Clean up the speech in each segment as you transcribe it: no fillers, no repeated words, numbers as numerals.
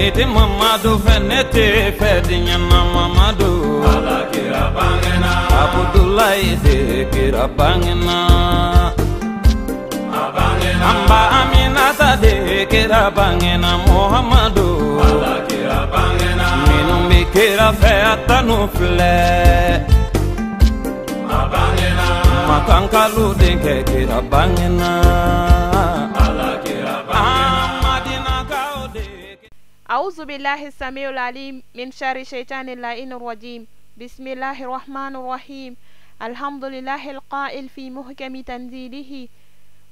Nete Mamadu fɛ ne tɛ fɛ diɲɛ na Mamadu Ala kira bangena Abudulayi de kira bangena Amba Aminata de kira bangena Muhammadu Ala kira bangena Minnu bɛ kira fɛ a tanu filɛ Makankalu denkɛ kira bangena Ala kira bangena أعوذ بالله السميع العليم من شر الشيطان اللعين الرجيم. بسم الله الرحمن الرحيم. الحمد لله القائل في محكم تنزيله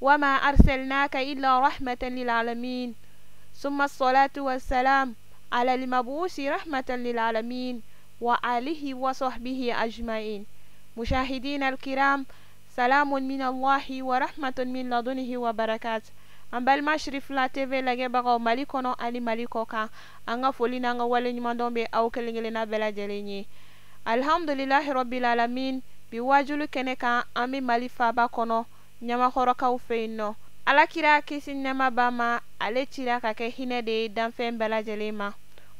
وما أرسلناك إلا رحمة للعالمين، ثم الصلاة والسلام على المبعوث رحمة للعالمين وآله وصحبه أجمعين. مشاهدين الكرام، سلام من الله ورحمة من لدنه وبركاته. An balima Sirifila TV lajɛbagaw Mali kɔnɔ ani Mali kɔ kan, an ka foli n'an ka waleɲumandɔn bɛ aw kelen kelenna bɛɛ lajɛlen ye. Alhamdulilahi rabbil alamin. Bi waajuli kɛnɛ kan, an bɛ Mali faaba kɔnɔ Ɲamakɔrɔkaw fɛ yen nɔ. Alakira kisi nɛɛma b'a ma, ale cira ka kɛ hinɛ de ye danfɛn bɛɛ lajɛlen ma.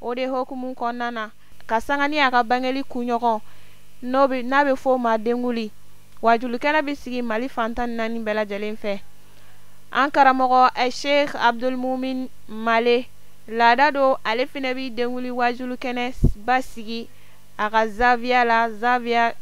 O de hokumu kɔnɔna na, ka sanga ni a ka bangeli kunɲɔgɔn n'a bɛ fɔ o ma denkuli, waajulikɛnɛ bɛ sigi Mali fan 14 bɛɛ lajɛlen fɛ. An karamɔgɔ Sheikh Abdul Mumin Male laada don, ale fɛnɛ bi denkuli waajuli kɛnɛ ba sigi a ka zaviya la, zaviya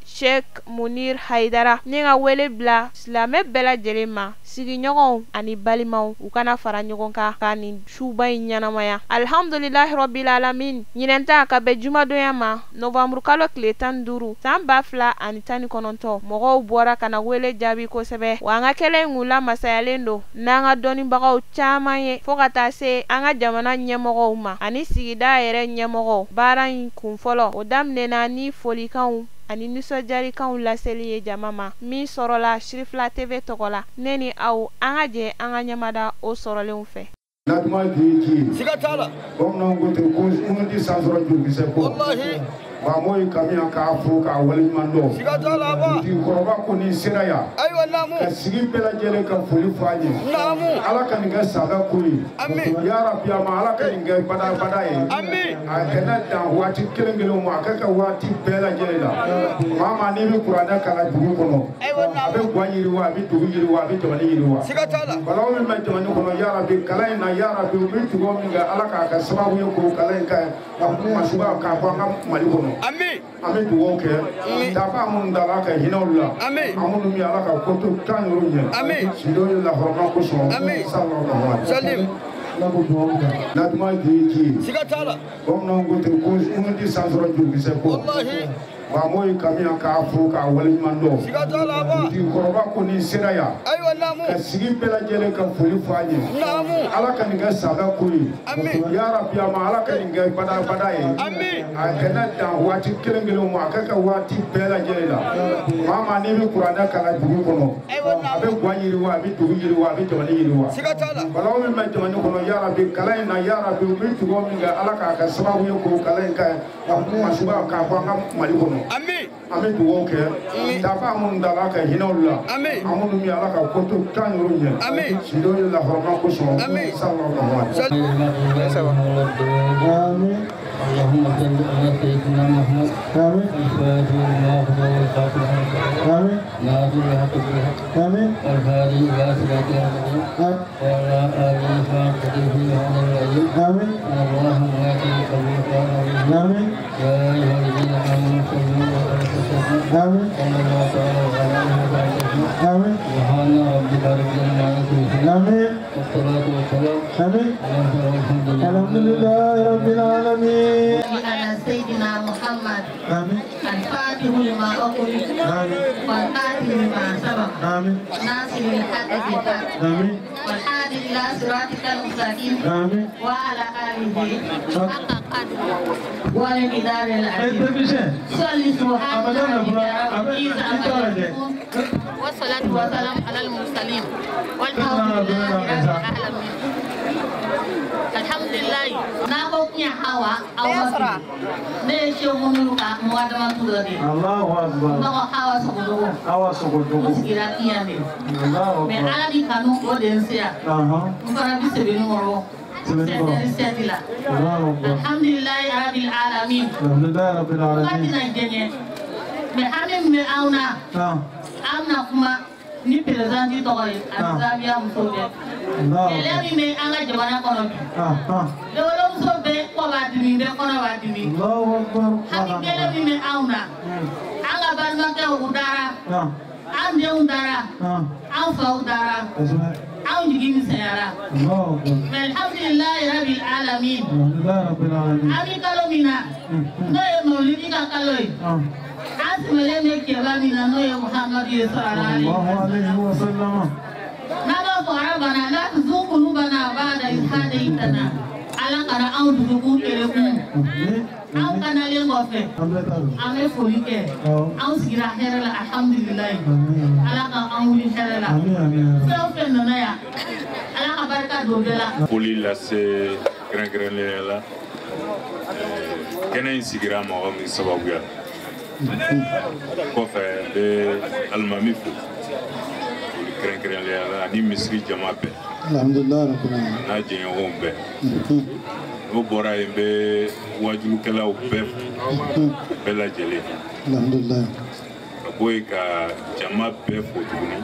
Sheikh Munir Haidara, ni ka wele bila silamɛ bɛɛ lajɛlen ma, sigiɲɔgɔnw ani balimaw, u kana fara ɲɔgɔn kan ka nin suba in ɲɛnamaya. Alhamdulilahi rabbil alamin. Ɲinɛn ta ka bɛn jumadonya ma, novanburu kalo tile 15 san 2019, mɔgɔw bɔra ka na wele jaabi kosɛbɛ. Wa an ka kɛlɛ in kun lamasayalen don n'an ka dɔnnibagaw caman ye, fo ka taa se an ka jamana ɲɛmɔgɔw ma ani sigida yɛrɛ ɲɛmɔgɔw. Baara in kun fɔlɔ o daminɛna ni folikanw ani nisɔndiyalikanw laseli ye jama ma, min sɔrɔla Sirifila TV tɔgɔ la. Ne ni aw, an ka jɛ an ka ɲɛmada o sɔrɔlenw fɛ. Latuma ji siga t'a la. Bamananw ko ten ko minnu ti san sɔrɔ jurukisɛ ko. Walahi. Faamaw ye kamiya k'a fo k'a waleɲuman dɔn. Siga t'a la ba. Dugutigi ko n'i sera yan. Ayiwa naamu. Ka sigi bɛɛ lajɛlen ka foli fɔ an ye. Naamu. Ala ka nin kɛ saga ko ye. Ami. Yarabi a ma, Ala ka nin kɛ badabada ye. Ami. A kana dan waati kelen kelen ma, a ka kɛ waati bɛɛ lajɛlen la. Maa maa n'i bɛ kuranɛ kalan dugu kɔnɔ. Ayiwa naamu. A bɛ guwan yiriwa, a bɛ dugu yiriwa, a bɛ jamana yiriwa. Siga t'a la. Balawu min bɛ jamana kɔnɔ, yarabi kalan in na, yarabi u bɛ dugawu min kɛ, Ala k'a kɛ sababu ye k'o kalan in kɛ ka masuba k'a bɔ an ka Mali kɔnɔ. Ami. An bɛ dugawu kɛ. Dafa minnu da Ala ka hinɛ olu la. Ami. An minnu bɛ Ala ka ko to kan yɔrɔ ɲɛ. Ami. Sido ye lahɔrɔma kosɔn. Ami. Sallallahu alaihi wa Salim. Latuma ji Siga t'a la. Bamananw ko ten ko minnu ti san sɔrɔ jurukisɛ ko. Walahi. Faamaw ye kamiya k'a fo k'a waleɲuman dɔn. Siga t'a la ba. Dugutigi ko n'i sera yan. Ayiwa naamu. Ka sigi bɛɛ lajɛlen ka foli fɔ an ye. Naamu. Ala ka nin kɛ saga ko ye. Ami. Yarabi a ma, Ala ka nin kɛ badabada ye. Ami. A kana dan waati kelen kelen ma, a ka kɛ waati bɛɛ lajɛlen la. Maa maa n'i bɛ kuranɛ kalan dugu kɔnɔ. Ayiwa A naamu. bɛ guwan yiriwa, a bɛ dugu yiriwa, a bɛ jamana yiriwa. Siga t'a la. Balawu min bɛ jamana kɔnɔ, yarabi kalan in na, yarabi u bɛ dugawu min kɛ, Ala k'a kɛ sababu ye k'o kalan in kɛ ka masuba k'a bɔ an ka Mali kɔnɔ. Ami. An bɛ dugawu kɛ. Dafa minnu da Ala ka hinɛ olu la. Ami. An minnu bɛ Ala ka ko to kan yɔrɔ ɲɛ. Ami. Sido ye lahɔrɔma kosɔn. Ami. Sallallahu alaihi wa Salim. آمين. اللهم صل على سيدنا محمد. آمين. الفاتح لما أغلق والخاتم لما سبق. آمين. ناصر الحق بالحق. آمين. والهادي إلى صراط المستقيم. وعلى آله حق قدره ومقداره العظيم. آمين. إن الله وملائكته يصلون على النبي. آمين. يا أيها الذين آمنوا صلوا عليه وسلموا. آمين. صلى الله تعالى عليه وسلم. آمين. سبحان ربك رب العزة عما يصفون. آمين. والصلاة والسلام آمين. على الحمد لله. الحمد لله رب العالمين. على سيدنا محمد. آمين. الفاتح لما أغلق. آمين. والخاتم لما سبق. آمين. ناصر الحق بالحق. آمين. والهادي إلى صراطك المستقيم. آمين. وعلى آله حق قدره والمقدار العظيم. صل سبحان ربك رب العزة عما يصفون. والصلاة والسلام على المرسلين والحمد لله رب العالمين. Alhamdulilayi. N'a ko tiɲɛ Hawa aw ma fili. Ne ye Sehu Muminu ka muwadama dɔ de ye. Allahu akbar. N tɔgɔ Hawa Sogodogo. Hawa Sogodogo. N sigira Kiyan de. Allahu Mais akbar. Ala ni kanu o de ye n se yan. Ahan. N fana bi Sebenikɔrɔ. 7h07 la. Alhamdulilayi rabbil alamin. Kuma tɛna jɛɲɛ mais hami min bɛ anw na, an bɛna kuma ni président tɔgɔ ye ani Zawiya musow bɛɛ. Gɛlɛya min bɛ an ka jamana kɔnɔ bi, lewolomuso bɛɛ kɔ b'a dimi, bɛɛ kɔnɔ b'a dimi. Hami gɛlɛn min bɛ anw na, an ka balimakɛw u dara, an denw dara, an faw dara, anw jigi misɛnyara. Mais alhamdulilayi rabbil alamin, an bɛ kalo min na, n'o ye mawulidi ka kalo ye, an sigilen bɛ cɛba min na, n'o ye Muhamadu ye sallallahu alaihi wa sallam. N'an b'a fɔ Arabana la tuzigh qulubana ba'da idh hadaytana, Ala kana anw dusukun kerekun. Anw kanalen kɔfɛ, an bɛ foli kɛ, anw sigira hɛrɛ la alhamdulilayi. Ala ka anw wuli hɛrɛ la. Fɛn o fɛn nana yan, Ala ka barika don bɛɛ la. Foli lase kɛrɛnkɛrɛnnenya la, kɛnɛ in sigira mɔgɔ min sababuya kɔfɛ, n bɛ alimami fo foli kɛrɛnkɛrɛnnenya la ani misiri jama bɛɛ n'a jɛɲɔgɔnw bɛɛ. N'o bɔra yen, n bɛ wajulukɛlaw bɛɛ fo, bɛɛ lajɛlen. Ka bɔ yen ka jama bɛɛ fo tuguni,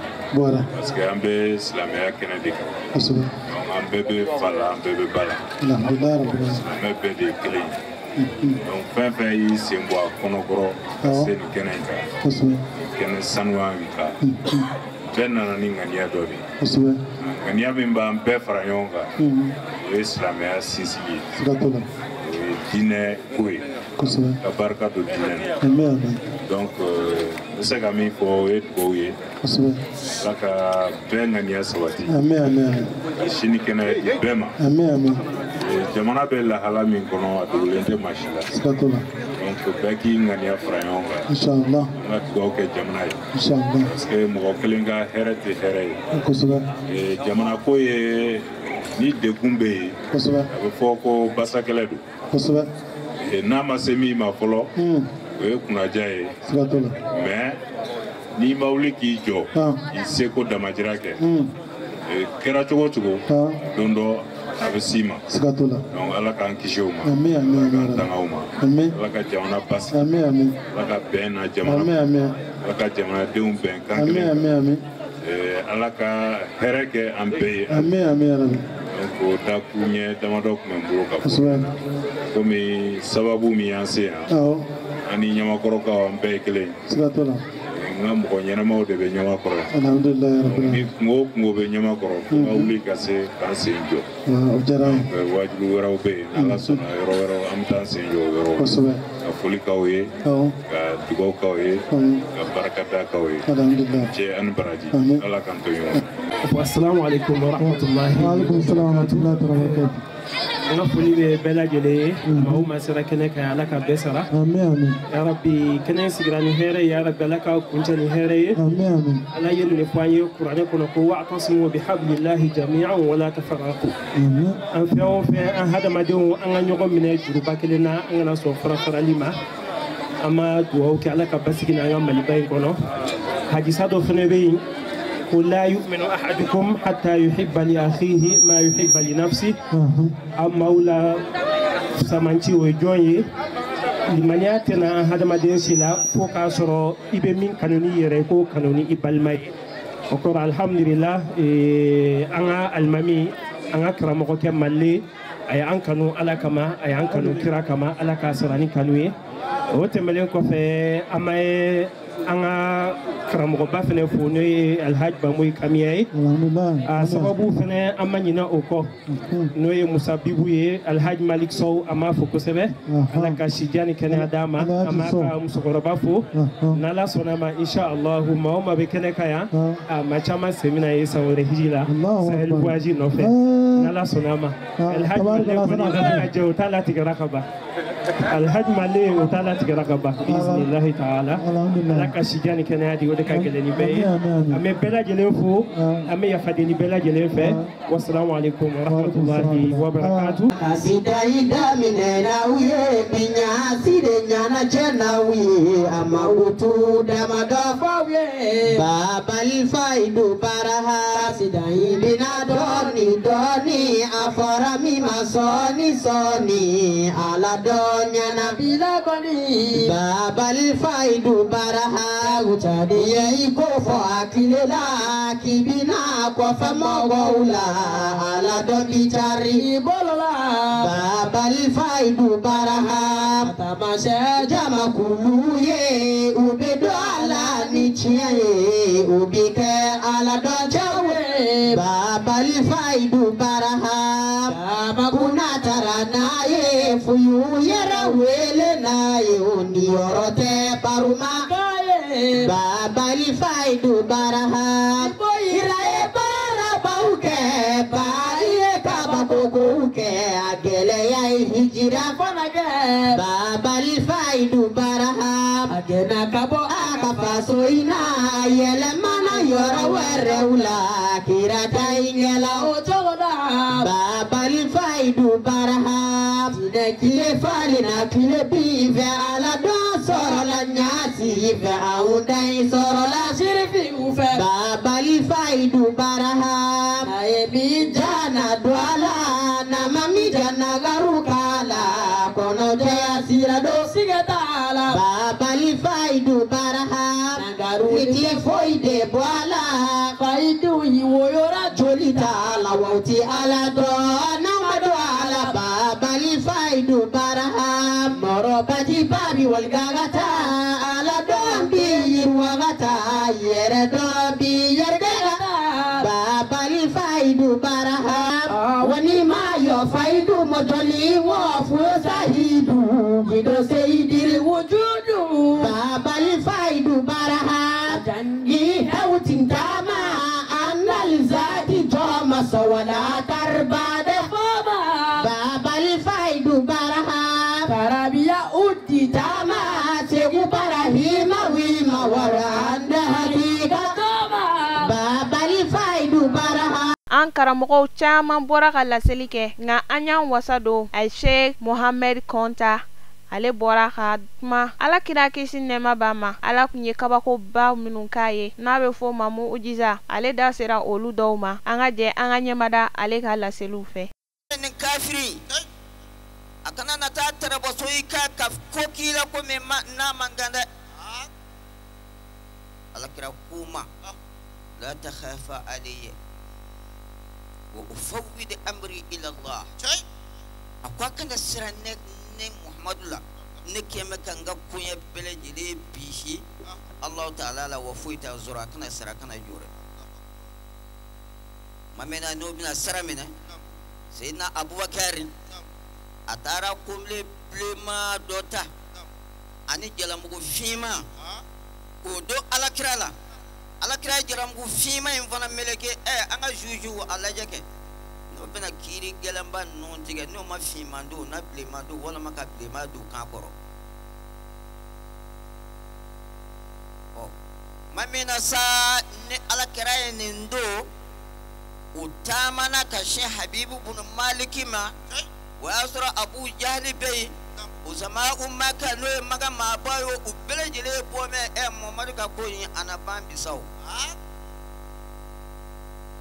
parce que an bɛ silamɛya kɛnɛ de kan. Donc an bɛɛ bɛ fa la, an bɛɛ bɛ ba la, silamɛ bɛɛ de ye kelen ye. Donc fɛn fɛn y'i sen bɔ a kɔnɔkɔrɔ ka se nin kɛnɛ in kan, nin kɛnɛ sanuya in kan, bɛɛ nana ni ŋaniya dɔ de ye. Ŋaniya min b'an bɛɛ fara ɲɔgɔn kan, o ye silamɛya sinsinli ye, o ye diinɛ ko ye, ka barika don diinɛ na. Donc n bɛ se ka min fɔ, o ye dugawu ye, Ala ka bɛɛ ŋaniya sabati, ka sini kɛnɛ di bɛɛ ma. Jamana bɛ lahala min kɔnɔ, a dogolen tɛ maa si la. Donc bɛɛ k'i ŋaniya fara ɲɔgɔn kan, an ka dugawu kɛ jamana ye, parce que mɔgɔ kelen ka hɛrɛ tɛ hɛrɛ ye. Jamana ko ye, ni degun bɛ yen, a bɛ fɔ ko basakɛlɛ don. N'a ma se min ma fɔlɔ, o ye kunnaja ye. Mais n'i ma wuli k'i jɔ, k'i seko damajira kɛ, kɛra cogo o cogo, don dɔ a bɛ s'i ma. Donc Ala k'an kisi o ma, Ala k'an tanga o ma, Ala ka jamana basigi, Ala ka bɛn na jamana, Ala ka jamanadenw bɛn kan kelen, Ala ka hɛrɛ kɛ an bɛɛ ye. Donc o dakuruɲɛ damadɔ tun bɛ n bolo ka fɔ. Komi sababu min y'an se yan, an ni Ɲamakɔrɔkaw an bɛɛ ye kelen ye. N ka mɔgɔ ɲɛnamaw de bɛ Ɲamakɔrɔ yan. Ni kungo o kungo bɛ Ɲamakɔrɔ, fo ka wuli ka se k'an sen jɔ. Wajibi wɛrɛw bɛ yen, n'Ala sɔnna yɔrɔ wɛrɛw an bɛ taa an sen jɔ o yɔrɔw. Ka foli k'aw ye, ka dugawu k'aw ye, ka barikada k'aw ye. Cɛ ani baraji, Ala k'an to ɲɔgɔn. Assalamu alaikum wa rahmatullahi. Wa alaikum salam wa rahmatullahi wa barakatuh. An ka foli bɛ bɛɛ lajɛlen ye, maa o maa sera kɛnɛ kan, Ala ka bɛɛ sara. Ya Rabbi, kɛnɛ in sigira ni hɛrɛ ye, ya Rabbi Ala ka kuncɛ ni hɛrɛ ye. Ala ye nin de fɔ an ye kuranɛ kɔnɔ ko wa'tasimu bihablillahi jami'an wa la tafarraqu. An fɛn o fɛn, an hadamadenw, an ka ɲɔgɔn minɛ juruba kelen na, an kana sɔn fara farali ma. An ma dugawu kɛ Ala ka basigi n'an ka Maliba in kɔnɔ. Hadisa dɔ fana bɛ yen ko la yu'minu ahadukum hatta yuhibba li akhihi ma yuhibba li nafsi. Aw maaw la samanci o ye jɔn ye? Limaniya tɛna an hadamaden si la fo k'a sɔrɔ i bɛ min kanu n'i yɛrɛ ye, k'o kanu ni i balima ye. O kɔrɔ alhamdulillah, an ka alimami, an ka karamɔgɔkɛ Male, a y'an kanu Ala kama, a y'an kanu kira kama, Ala k'a sara ni kanu ye. O tɛmɛnen kɔfɛ, an ma ye an ka karamɔgɔba fɛnɛ fo, n'o ye Alhaji Bamoyi Kamiya ye. A sababu fɛnɛ, an ma ɲinɛ o kɔ, n'o ye Musa Bibu ye, Alhaji Malik Sow, an b'a fo kosɛbɛ. Ala ka sijan ni kɛnɛya d'a ma. An b'a ka musokɔrɔba fo. N'Ala sɔnna ma, inshallah, maa o maa bɛ kɛnɛ kan yan, a maa caman sen bɛna ye san wɛrɛ hiji la, Sahel voyage nɔfɛ, n'Ala sɔnna ma. Alhaji Male kɔni, Ala ka jɛ, o t'a latigɛra ka ban. Alhaji Male, o t'a latigɛra ka ban, bisimilahi taala. Ala ka sijan ni kɛnɛya di, o de ka gɛlɛn ni bɛɛ ye. An bɛ bɛɛ lajɛlen fo, an bɛ yafa deli bɛɛ lajɛlen fɛ. Wasalamu alaikum wa rahmatulahi wa barakatuh. Kasida yi daminɛ n'aw ye bi ɲaasi de ɲɛnajɛ n'aw ye, a makutu damadɔ f'aw ye. Babali fayidu baraha. Kasida yi bina dɔɔni dɔɔni a fɔra. sera min ma sɔɔni sɔɔni ala dɔn ɲɛna bila kɔni babali fayidu baraha ye i ko fɔ a tile la k'i bɛna kɔfɛ mɔgɔw la ala dɔn bi cari bolo la babali fayidu baraha tamasɛ jamakulu ye u bɛ don a la ni tiɲɛ ye u bɛ kɛ ala dɔn cɛw ye babali fayidu baraha kuna taara n'a ye fuyu yɛrɛ wele n'a ye o niyɔrɔ tɛ baruma babali fayidu baraha ira ye baarabaw kɛ baari ye kabakokow kɛ a gɛlɛya ye hijira fana kɛ babali fayidu baraha a gɛnna ka bɔ a ka faso in na yɛlɛmana yɔrɔ wɛrɛw la kira ta in kɛla o cogo la babali fayidu baraha tile falenna tile bin fɛ ala dɔn sɔrɔla ɲaasi fɛ anw da in sɔrɔla sirifiw fɛ babali fayidu baraha a ye min jana don a la n'a ma min jana garu k'a la kɔnɔjɛya sira don siga t'a la babali fayidu baraha i ti foyi de bɔ a la fayidu yi woyora joli t'a la wa o ti ala dɔn n'a ma don a la babali fayidu baraha mɔrɔ baji babi waligagata ala dɔn bi yiriwagata yɛrɛ dɔn bi yɛrɛgɛla babali fayidu baraha wani ma yɔ fayidu mɔjɔli wɔ fusahidu gido seyidiri wujudu babali fayidu baraha jangi hewtintama annal zati jɔma sɔwala tarbade foma babali fayidu baraha tarabiya udditama segu barahima wima waranda hakika babali fayidu baraha. An karamɔgɔw caman bɔra ka laseli kɛ nka an y'an wasa don a Sheikh Mohamed Konta ale bɔra ka kuma ala kira kisi nɛɛma b'a ma ala kun ye kabakoba minnu k'a ye n'a bɛ fɔ ma mujiza ale da sera olu dɔw ma an ka jɛ an ka ɲɛmada ale ka laseliw fɛ. Nin kafiri a kana na taa tɛrɛbɔso i ka ko k'i la ko min n'a man kan dɛ. Ala kira k'u ma la takhafa alayya wa ufawwidu amri ila Allah. A ko a kana siran ne Muhammadu la ne kɛmɛ ka n ka koɲɛ bɛɛ lajɛlen bisi Alahu taala la wa foyi t'a sɔrɔ a kana siran a kana jɔrɛ. Ma min na n'o bɛna sira minɛ Seyidina Abubakari a taara kunbilen bilenman dɔ ta ani jalamugu finman k'o don alakira la. Alakira ye jalamugu finman in fana meleke an ka zuzu a lajɛ kɛ n'o bɛna kiiri gɛlɛnba ninnu tigɛ n'o ma finman don na bilenman don walima ka bilenman don kan kɔrɔ. Ɔ ma min na sa ni alakira ye nin don u taamana ka se Habibu bunu Maliki ma o y'a sɔrɔ Abu Jahali bɛ yen Usama'u Maka n'o ye Maka maaba ye u bɛɛ lajɛlen ye bɔ mɛn Muhamadu ka ko in a na ban bi sa o.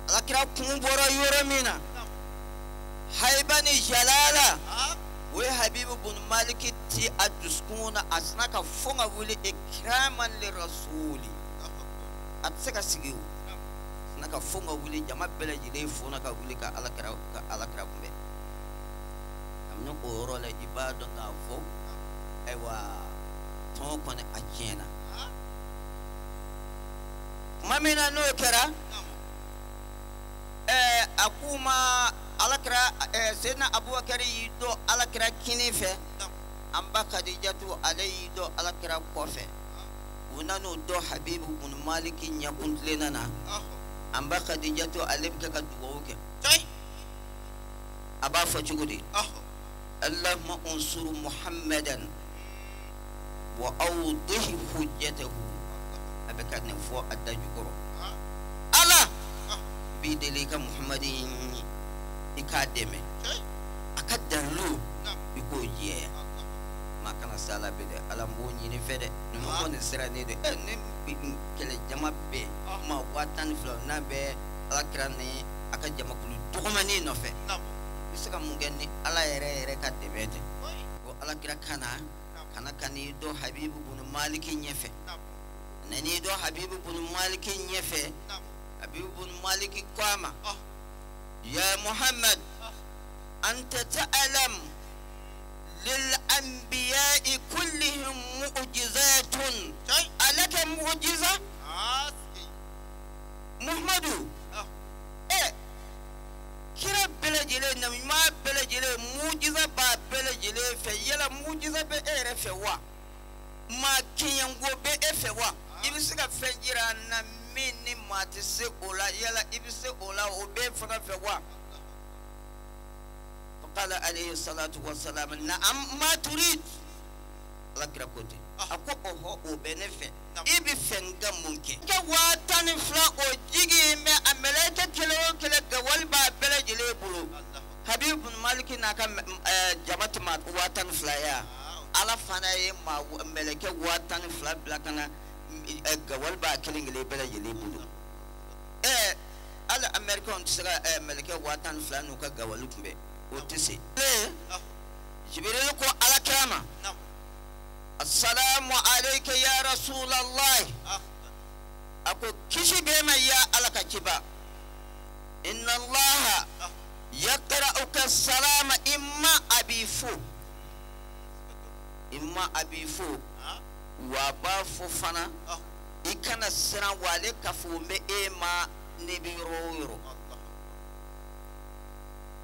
Alakira kun bɔra yɔrɔ min na Haiba ni Jalala o ye Habibu bunu Maliki ti a dusukun na a sina ka fɔ ka wuli ikraman li rasuli a tɛ se ka sigi o sina ka fɔ ka wuli jama bɛɛ lajɛlen fo na ka wuli ka alakira kunbɛn. Kabini o yɔrɔ la i b'a dɔn k'a fɔ ayiwa tɔn kɔni a tiɲɛna. Tuma min na n'o kɛra a k'u ma alakira Seyidina Abubakari y'i dɔn alakira kinin fɛ an ba Kadijatu ale y'i dɔn alakira kɔfɛ u nan'o dɔn Habibu bunu Maliki ɲɛkuntilenna na an ba Kadijatu ale bɛ kɛ ka dugawu kɛ a b'a fɔ cogo di Allahumma unsur Muhammadan wa awdihi hujjatahu a bɛ ka nin fɔ a da jukɔrɔ ala b'i deli i ka Muhamadi i k'a dɛmɛ a ka dalilu i k'o jɛya maa kana se ala bɛ dɛ ala n b'o ɲini fɛ dɛ ninnu kɔni sirannen don ne kɛlɛ jama bɛɛ maa 12,000 n'a bɛ alakira ni a ka jamakulu dɔgɔmanin nɔfɛ I bɛ se ka mun kɛ ni ala yɛrɛ yɛrɛ ka dɛmɛ tɛ ko ala kira kana kana ka n'i dɔn Habibu bunu Maliki ɲɛfɛ a nan'i dɔn Habibu bunu Maliki ɲɛfɛ Habibu bunu Maliki ko a ma ya Muhammad anta ta'lam lil anbiya'i kullihim mu'jizatun alaka mu'jiza Muhammadu kira bɛɛ lajɛlen nabiɲuman bɛɛ lajɛlen mujiza b'a bɛɛ lajɛlen fɛ yala mujiza bɛ e yɛrɛ fɛ wa maa kɛɲɛnko bɛ e fɛ wa i bɛ se ka fɛn jira an na min ni maa tɛ se o la yala i bɛ se o la o b'e fana fɛ wa faqala alayhi salatu wa salam na'am ma turid ala kira ko ten a ko ɔhɔ o bɛ ne fɛ i bɛ fɛ n ka mun kɛ kɛ 12,000 o jigi mɛ a mɛlɛkɛ kelen o kelen gawali b'a bɛɛ lajɛlen bolo Habibu bin Maliki n'a ka jama tɛ maa 12,000 ye ala fana ye maa mɛlɛkɛ 12,000 bila ka na gawali b'a kelen kelen bɛɛ lajɛlen bolo hali amɛrikɛnw tɛ se ka mɛlɛkɛ 12,000 n'u ka gawali kunbɛn o tɛ se. Jibirili ko ala kira ma. Assalamu alayka ya Rasulallah. Ako kisi bema ya ala ka kiba. Inna Allah yaqra'uka salama imma abifu. Imma abifu. Wa ba fofana. Ikana siran wale kafu me ema ne bi yɔrɔ o yɔrɔ.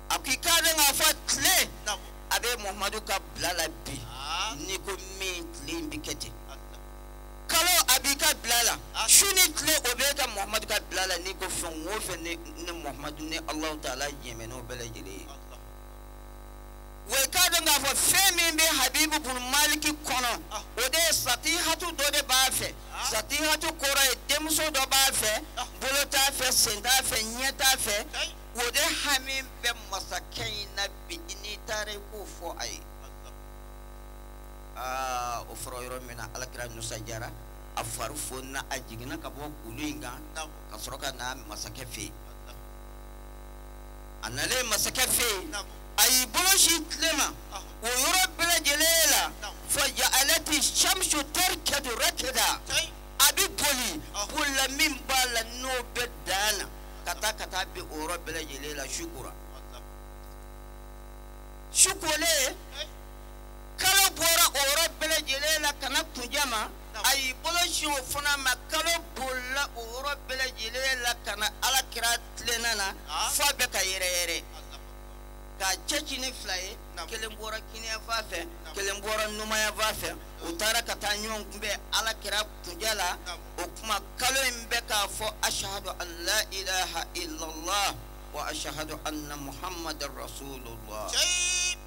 A ko i k'a dɔn k'a fɔ tile a bɛ Muhamadu ka bila la bi. N'i ko min tile in bɛ kɛ ten. Kalo a b'i ka bila la. Su ni tile o b'e ka Muhamadu ka bila la n'i ko fɛn o fɛn ne Muhamadu ni Alahu taala jɛmɛ n'o bɛɛ lajɛlen ye. Wa i k'a dɔn k'a fɔ fɛn min bɛ Habibu bun Maliki kɔnɔ o de ye satihatu dɔ de b'a fɛ. Satihatu kɔrɔ ye denmuso dɔ b'a fɛ, bolo t'a fɛ, sen t'a fɛ, ɲɛ t'a fɛ. O de hami bɛ masakɛ in na bi n'i taara i k'o fɔ a ye. O fɔra yɔrɔ min na alakira nisɔndiyara a fari fonina a jiginna ka bɔ kulu in kan ka sɔrɔ ka na masakɛ fɛ yen. A nalen masakɛ fɛ yen a y'i bolo sin tile ma o yɔrɔ bɛɛ lajɛlen la fɔ ja'alati shamsu tarkadu rakada a bɛ boli bolila min b'a la n'o bɛ dan na ka taa bin o yɔrɔ bɛɛ lajɛlen la su kora. Su kolen kalo bɔra o yɔrɔ bɛɛ lajɛlen la ka na kunjɛ ma a y'i bolo sin o fana ma kalo bolila o yɔrɔ bɛɛ lajɛlen la ka na ala kira tilenna na f'a bɛ ka yɛrɛ yɛrɛ k'a cɛ ci ni fila ye kelen bɔra kiniyanfan fɛ kelen bɔra numanyanfan fɛ u taara ka taa ɲɔgɔn kunbɛn ala kira kunjɛ la o tuma kalo in bɛ k'a fɔ ashahadu an la ilaha illallah wa ashahadu anna muhammadan rasulullah.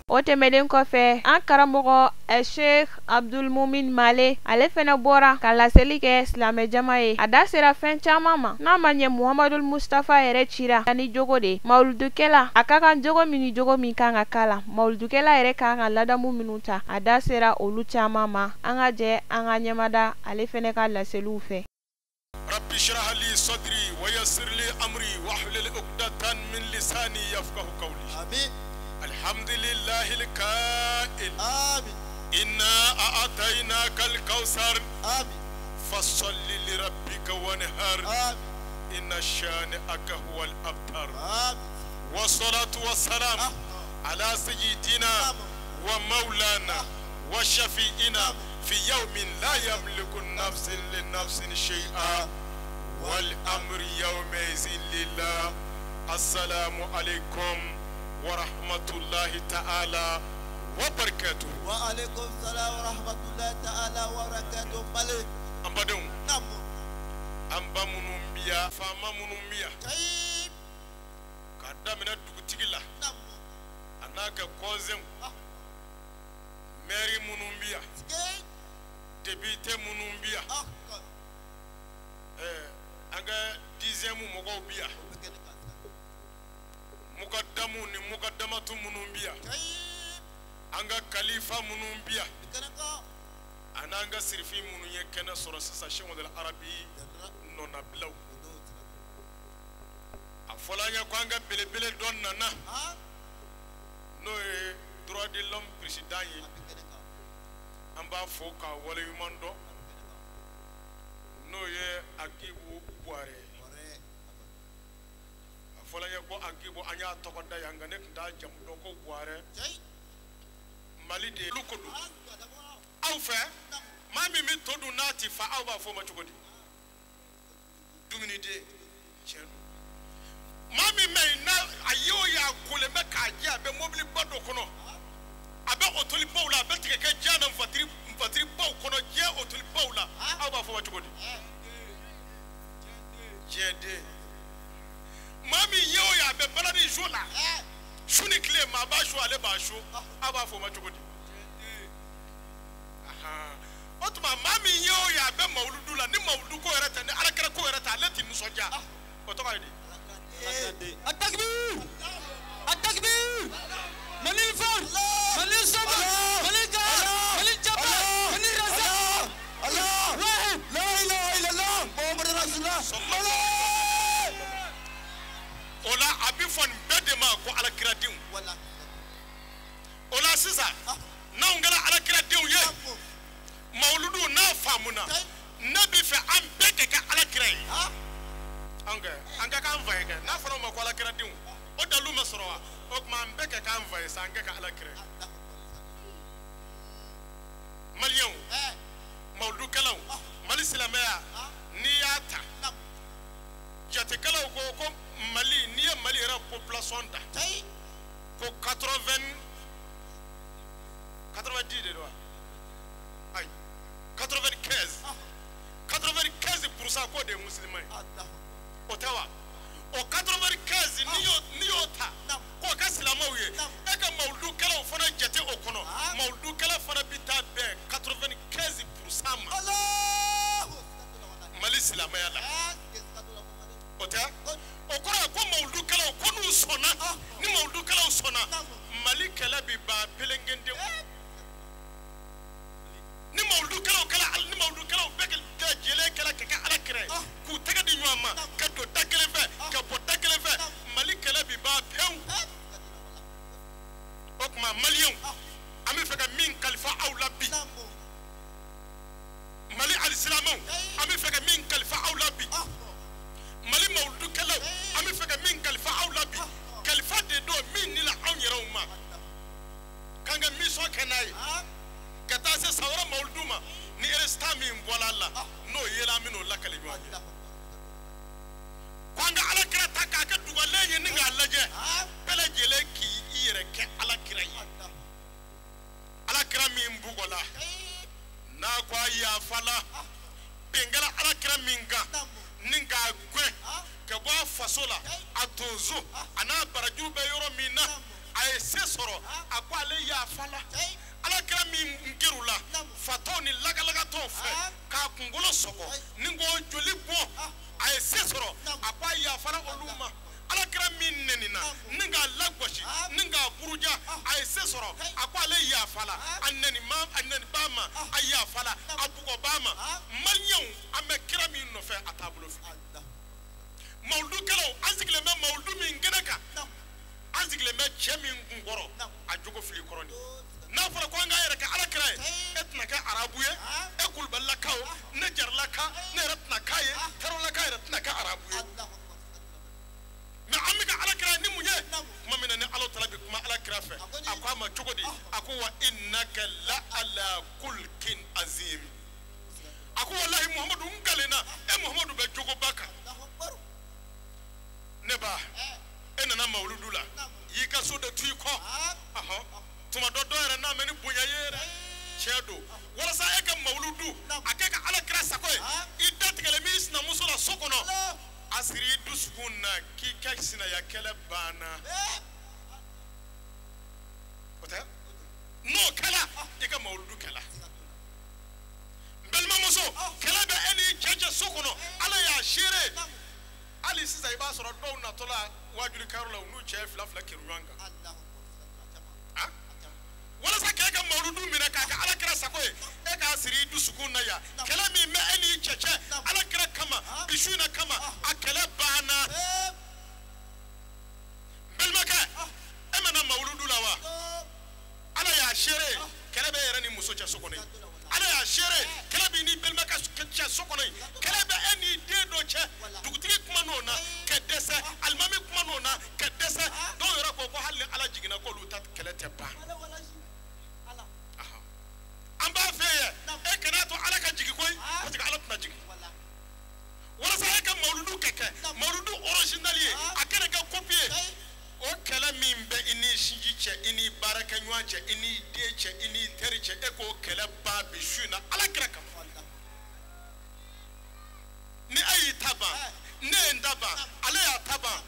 O tɛmɛnen kɔfɛ an karamɔgɔ Sheikh Abdul Mumin Male ale fɛnɛ bɔra ka laseli kɛ silamɛjama ye. A da sera fɛn caman ma n'a ma ɲɛ Muhamadul Mustafa yɛrɛ cira ani jogo de mawuludukɛla a ka kan jogo min ni jogo min kan ka k'a la mawuludukɛla yɛrɛ kan ka ladamu minnu ta a da sera olu caman ma. An ka jɛ an ka ɲɛmada ale fɛnɛ ka laseliw fɛ. Rabbi shrah li sadri wa yassir li amri wahlul uqdatan min lisani yafqahu qawli. Amin. الحمد لله الكائل. آمين. إنا أعطيناك الكوثر. آمين. فصل لربك وانحر. آمين. إن شانئك هو الأبتر. آمين. والصلاة والسلام على سيدنا ومولانا وشفيئنا في يوم لا يملك نفس لنفس شيئا والأمر يومئذ لله. السلام عليكم ورحمة الله تعالى وبركاته. وعليكم السلام ورحمة الله تعالى وبركاته. مالك أمبادون. نعم. أمبا منومبيا فما منومبيا. طيب. كادامنا دوغتيلا. نعم. أنا كوزن. ماري منومبيا. ديبيتي منومبيا. أنغا ديزيمو مغو بيا. Mukaddamu ni mukaddamatu minnu bi yan an ka kalifa minnu bi yan a n'an ka sirifin minnu ye kɛnɛ sɔrɔ sisan Sɛki Umaru Arabi nɔnabilaw a fɔla an ye ko an ka belebele dɔ nana N'o ye droit de l'homme président ye, an b'a fo k'a waleɲuman dɔn, n'o ye Agibu Buware. A fɔla n ye ko Agibu, an y'a tɔgɔ da yan, nka ne tun t'a jamu dɔn ko Buware. Mali de olu ko don. Aw fɛ maa min bɛ to dun n'a ti fa, aw b'a fɔ o ma cogo di? Dumuniden. Tiɲɛ don. Maa min bɛ yen n'a a ye o ye a kolen bɛ k'a jɛ, a bɛ mɔbiliba dɔ kɔnɔ, a bɛ otolibaw la, a bɛ tigɛ kɛ diɲɛ na nfatiribaw kɔnɔ, diɲɛ otolibaw la, aw b'a fɔ o ma cogo di? Diɲɛden. Maa min ye o ye a bɛ balani zo la su ni tile, maa b'a su, ale b'a su, aw b'a fɔ o ma cogo di? O tuma maa min ye o ye a bɛ mawuludu la, ni mawuludu ko yɛrɛ tɛ, ni alakira ko yɛrɛ tɛ, ale tɛ nisɔndiya, o tɔgɔ ye di? Atakbir! Atakbir! Mali fort! Mali sabr! Mali gar! Mali jabbar! Mali razak! Allah! Wahid! La ilaha illallah! Muhammad Rasulullah! O la a bɛ fɔ nin bɛɛ de ma ko alakiradenw. O la sisan n'anw kɛra alakiradenw ye, mawuludu n'a faamuna, ne bɛ fɛ an bɛɛ ka kɛ alakira ye. An kɛ an ka k'an fa ye kɛ, n'a fɔra o ma ko alakiradenw, o dalilu ma sɔrɔ wa? O tuma an bɛɛ ka k'an fa ye sa, an ka kɛ alakira ye. Maliyɛnw, mawuludukɛlaw, Mali silamɛya, n'i y'a ta jatekɛlaw ko ko Mali, n'i ye Mali yɛrɛ population ta ko 80 90 de don wa? Ayi, 95% k'o de ye musulman ye. O tɛ wa? O 95 n'i y'o ta k'o kɛ silamɛw ye, e ka mawuludukɛlaw fana jate o kɔnɔ, mawuludukɛla fana bɛ taa bɛn 95% ma Mali silamɛya la. O tɛ? O kɔrɔ ye ko mawuludukɛlaw ko n'u sɔnna, ni mawuludukɛlaw sɔnna, Mali kɛlɛ bɛ ban pelengendenw. Ni mawuludukɛlaw kɛla, ni mawuludukɛlaw bɛɛ lajɛlen kɛla ka kɛ alakira ye, k'u tɛgɛ di ɲɔgɔn ma, ka don da kelen fɛ, ka bɔ da kelen fɛ, Mali kɛlɛ bɛ ban pewu. O tuma maliyɛnw, an bɛ fɛ ka min kalifa aw la bi, Mali alisilamɛw, an bɛ fɛ ka min kalifa aw la bi, Mali mawuludukɛlaw, an bɛ fɛ ka min kalifa aw la bi, kalifa de don min ni la anw yɛrɛw ma, k'an ka mission kɛ n'a ye, ka taa se san wɛrɛ mawuludu ma, ni résultat min bɔra a la, n'o yera, an bɛ n'o lakali ɲɔgɔn ye. Ko an ka alakira ta k'a kɛ dugalen ye ni k'a lajɛ, bɛɛ lajɛlen k'i yɛrɛ kɛ alakira ye. Alakira min bugɔla, n'a ko a yafala, bɛn kɛra alakira min kan, ni k'a gɛn ka bɔ a faso la, a tonso a n'a barajuru bɛ yɔrɔ min na, a ye se sɔrɔ, a ko ale yafala. Alakira min gɛr'u la fatɔw ni lagalagatɔw fɛ k'a kunkolo sɔgɔ ni k'o joli bɔ, a ye se sɔrɔ, a ko a yafara olu ma. Alakira min nɛnina ni k'a lagosi ni k'a buruja, a ye se sɔrɔ, a ko ale yafala, a nɛnibaa ma, a yafala, a bugɔbaa ma. Maliyɛnw, an bɛ kira min nɔfɛ a taabolo fɛ. Mawuludukɛlaw, an sigilen bɛ mawuludu min kɛnɛ kan, an sigilen bɛ cɛ min kun kɔrɔ, a jogo fili kɔrɔ de. N'a fɔra ko an k'an yɛrɛ kɛ alakira ye, e tɛna kɛ arabu ye, e kulubalilakaw, ne jaralaka, ne yɛrɛ tɛna k'a ye, tarolaka yɛrɛ tɛna kɛ arabu ye. Mɛ an bɛ ka alakira ye ni mun ye? Tuma min na ni Ala taala bɛ kuma alakira fɛ, a ko a ma cogo di? A ko wa innaka la ala kulkin azim. A ko walahi Muhamadu, n kalenna, e Muhamadu bɛ jogoba kan. Ne ba, e nana mawuludu la, y'i ka so de tu i kɔ. Tuma dɔ dɔ yɛrɛ n'a mɛn ni bonya ye yɛrɛ, tiɲɛ don. Walasa e ka mawuludu a kɛ ka alakira sago ye, i datigɛlen b'i sinamuso la so kɔnɔ, a siri i dusukun na k'i ka sinaya kɛlɛ banna. O tɛ? N'o kɛla, i ka mawuludu kɛla. N balimamuso, kɛlɛ bɛ e n'i cɛ cɛ so kɔnɔ, Ala y'a seere. Hali sisan i b'a sɔrɔ dɔw natɔ la wajulikɛyɔrɔ la, u n'u cɛ fila fila kɛrɛ ɲɔgɔn kan. Walasa k'e ka mawuludu minɛ k'a kɛ alakira sago ye, e k'a siri i dusukun na yan. Kɛlɛ min bɛ e n'i cɛ cɛ alakira kama, bi su in na kama, a kɛlɛ banna. N balimakɛ, e mana mawuludu la wa? kɔnɔ yen kɛlɛ bɛ e n'i den dɔ cɛ dugutigi kuma n'o na ka dɛsɛ alimami kuma n'o na ka dɛsɛ dɔw yɛrɛ ko ko hali ni ala jiginna k'olu ta kɛlɛ tɛ ban an b'a fɛ yɛ e kana to ala ka jigin koyi parce que ala tɛna jigin walasa e ka mawuludu kɛ kɛ mawuludu original ye a kana kɛ copie ye o kɛlɛ min bɛ i ni sinji cɛ i ni baarakɛɲɔgɔn cɛ i ni den cɛ i ni teri cɛ e k'o kɛlɛ ban bi su in na ala kira kama ni e y'i ta ban ne ye n ta ban ale y'a ta ban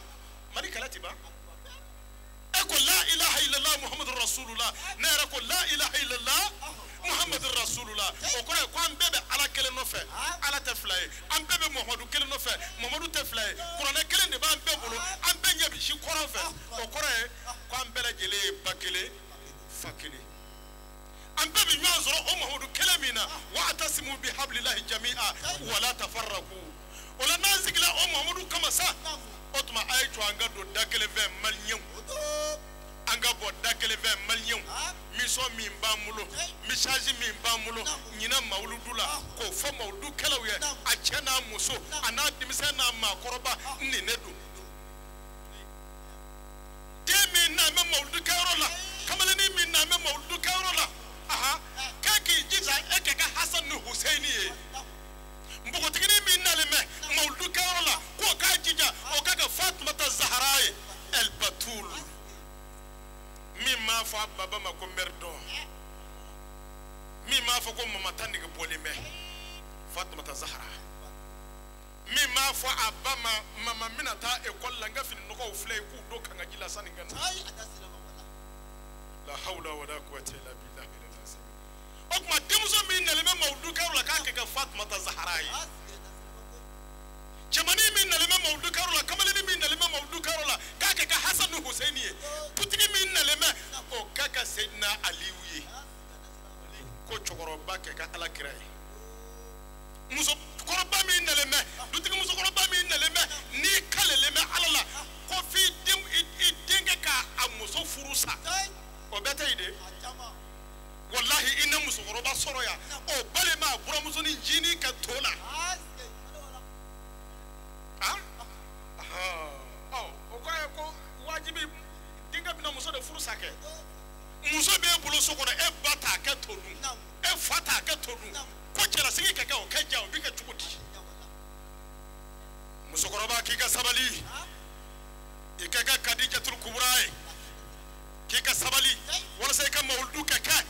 mali kɛlɛ ti ban e ko la ilaha illallah muhammadu rasulullah ne yɛrɛ ko la ilaha illallah muhammadu rasulullah o kɔrɔ ye ko an bɛɛ bɛ ala kelen nɔfɛ ala tɛ fila ye an bɛɛ bɛ muhammadu kelen nɔfɛ muhammadu tɛ fila ye kuranɛ kelen de b'an bɛɛ bolo an bɛɛ ɲɛ bɛ si kɔrɔn fɛ o kɔrɔ ye ko an bɛɛ lajɛlen ye ba kelen fa kelen an bɛɛ bɛ ɲɔgɔn sɔrɔ o muhammadu kelen min na wa atasimu bi hablillahi jami'a wala tafarraqu o la n'an sigila o muhammadu kama sa o tuma a ye jɔ an ka don da kelen fɛ maliyɛnw an ka bɔ da kelen fɛ maliyɛnw mission min b'an bolo message min b'an bolo ɲinan mawuludu la k'o fɔ mawuludukɛlaw ye a cɛ n'a muso a n'a denmisɛn n'a maakɔrɔba nin ne don den min n'an bɛ mawuludukɛyɔrɔ la kamalennin min n'an bɛ mawuludukɛyɔrɔ la ahan k'e k'i jija e kɛ kɛ Hasan ni Huseyini ye npogotiginin min nalen bɛ mawuludukɛyɔrɔ la k'o k'a jija o ka kɛ Fatumata Zahara ye El Batul min m'a fɔ a baba ma ko mɛri dɔn min m'a fɔ ko mama ta nege bɔlen bɛ Fatumata Zahara min m'a fɔ a ba ma mama n bɛna taa ekɔli la n ka fini nɔgɔw filɛ i k'u don kangaji la sanni n ka na la hawla wala quwwata illa billahi o tuma denmuso min nalen bɛ mawuludukɛyɔrɔ la k'a kɛ kɛ Fatumata Zahara ye cɛmannin min nalen bɛ mawuludukɛyɔrɔ la kamalennin min nalen bɛ mawuludukɛyɔrɔ la k'a kɛ kɛ Hasan ni Huseyini ye dutigi min nalen bɛ o ka kɛ Seyidina Aliyu ye ko cɛkɔrɔba kɛ kɛ ala kira ye musokɔrɔba min nalen bɛ dutigi musokɔrɔba min nalen bɛ n'i kalelen bɛ ala la ko f'i denkɛ k'a muso furu sa o bɛɛ tɛ yen de walahi i na musokɔrɔba sɔrɔ yan o balima a buramusonin jinin ka to la o kɔrɔ ye ko wajibi denkɛ bɛna muso de furu sa kɛ muso b'e bolo so kɔnɔ e ba t'a kɛ to dun e fa t'a kɛ to dun ko cɛlasigi ka kɛ o kɛ ja o bɛ kɛ cogo di musokɔrɔba k'i ka sabali i ka kɛ Kadijatul Kubra ye k'i ka sabali walasa i ka mawuludu ka kɛ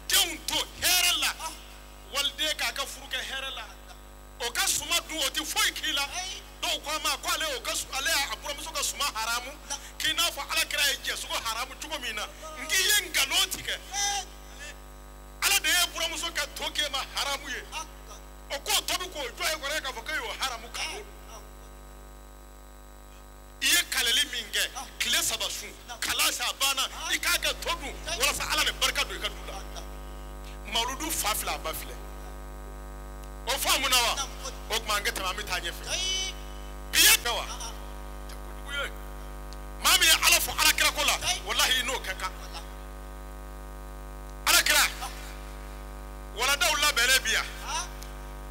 denw to hɛrɛ la waliden k'a ka furu kɛ hɛrɛ la o ka suma dun o tɛ foyi k'i la dɔw ko a ma ko ale y'o ka ale y'a buramuso ka suma haramu k'i n'a fɔ ala kira ye jɛsogo haramu cogo min na n k'i ye nkalon tigɛ ala de ye buramuso ka to k'e ma haramu ye o k'o tobi k'o jɔ e kɔrɔ k'a fɔ k'e y'o haramu kanu i ye kaleli min kɛ tile saba sun kalan sa a banna i k'a kɛ to dun walasa ala de barika don i ka du la mawuludu fa filɛ a ba filɛ o faamu na wa o tuma an ka tɛmɛ an bɛ taa ɲɛfɛ bi ye fɛ wa tɛ kojugu ye maa min ye ala fɔ ala kira ko la walahi i n'o kɛ kan ala kira waladaw labɛnnen bi yan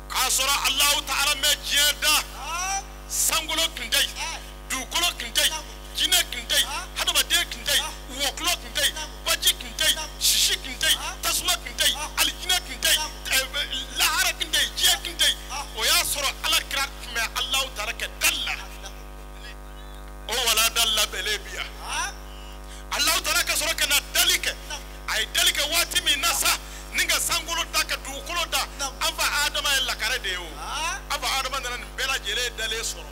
k'a sɔrɔ alahu taala mɛ diɲɛ da sankolo tun tɛ yen dugukolo tun tɛ yen jinɛ tun tɛ yen hadamaden tun tɛ yen wɔkulɔ tun tɛ yen baji tun tɛ yen sisi tun tɛ yen tasuma tun tɛ yen alijinɛ tun tɛ yen lahara tun tɛ yen diɲɛ tun tɛ yen o y'a sɔrɔ ala kira tun bɛ alahu taala kɛ dali la o walada labɛnnen bi yan alahu taala ka sɔrɔ ka na dali kɛ a ye dali kɛ waati min na sa ni ka sankolo da ka dugukolo da an fa adama ye lakare de ye o an fa adama nana nin bɛɛ lajɛlen dalen sɔrɔ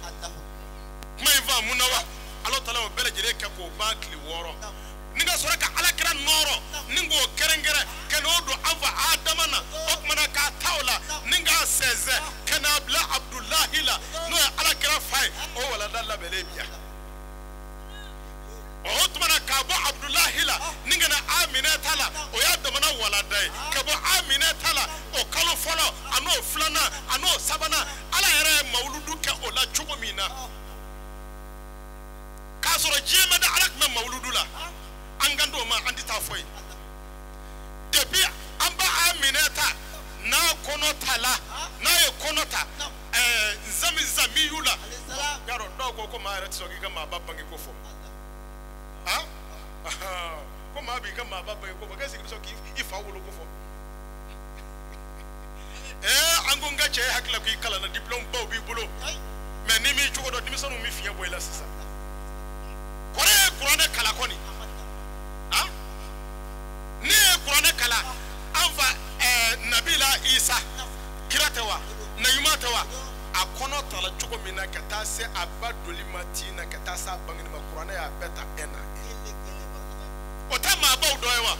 kuma in faamu na wa ala taala o bɛɛ lajɛlen kɛ k'o ban tile 6 ni ka sɔrɔ ka ala kira nɔrɔ ni k'o kɛrɛnkɛrɛn ka n'o don an fa adama na o tuma na k'a ta o la ni k'a sɛnsɛn ka n'a bila abudulahi la n'o ye ala kira fa ye o walada labɛnnen bi yan o tuma na k'a bɔ abudulahi la ni ka na aminɛ ta la o y'a damana walada ye ka bɔ aminɛ ta la o kalo fɔlɔ a n'o filanan a n'o sabanan ala yɛrɛ ye mawuludu kɛ o la cogo min na k'a sɔrɔ diɲɛ ma da ala tun bɛ mawuludu la an kan t'o ma an tɛ taa fɔ yen depuis an ba aminɛ ta n'a kɔnɔ ta la n'a ye kɔnɔ ta ko maa yɛrɛ tɛ sɔn k'i ka maaba bange ko fɔ ko maa b'i ka maaba bange ko fɔ k'e sigi bɛ sɔn k'i fa wolo ko fɔ an ko n ka cɛ ye hakili la k'i kalanna diplôme baw b'i bolo mais n'i m'i cogo dɔn denmisɛnninw bɛ fiɲɛ bɔ i la sisan kɔrɔ ye kuranɛ kalan kɔni ne ye kuranɛ kalan an fa Nabila Isa kira tɛ wa naɲuman tɛ wa a kɔnɔ tala cogo min na ka taa se a ba doli ma tin na ka taa se a bangeni ma kuranɛ y'a bɛɛ ta e na o tɛ maabaw dɔ ye wa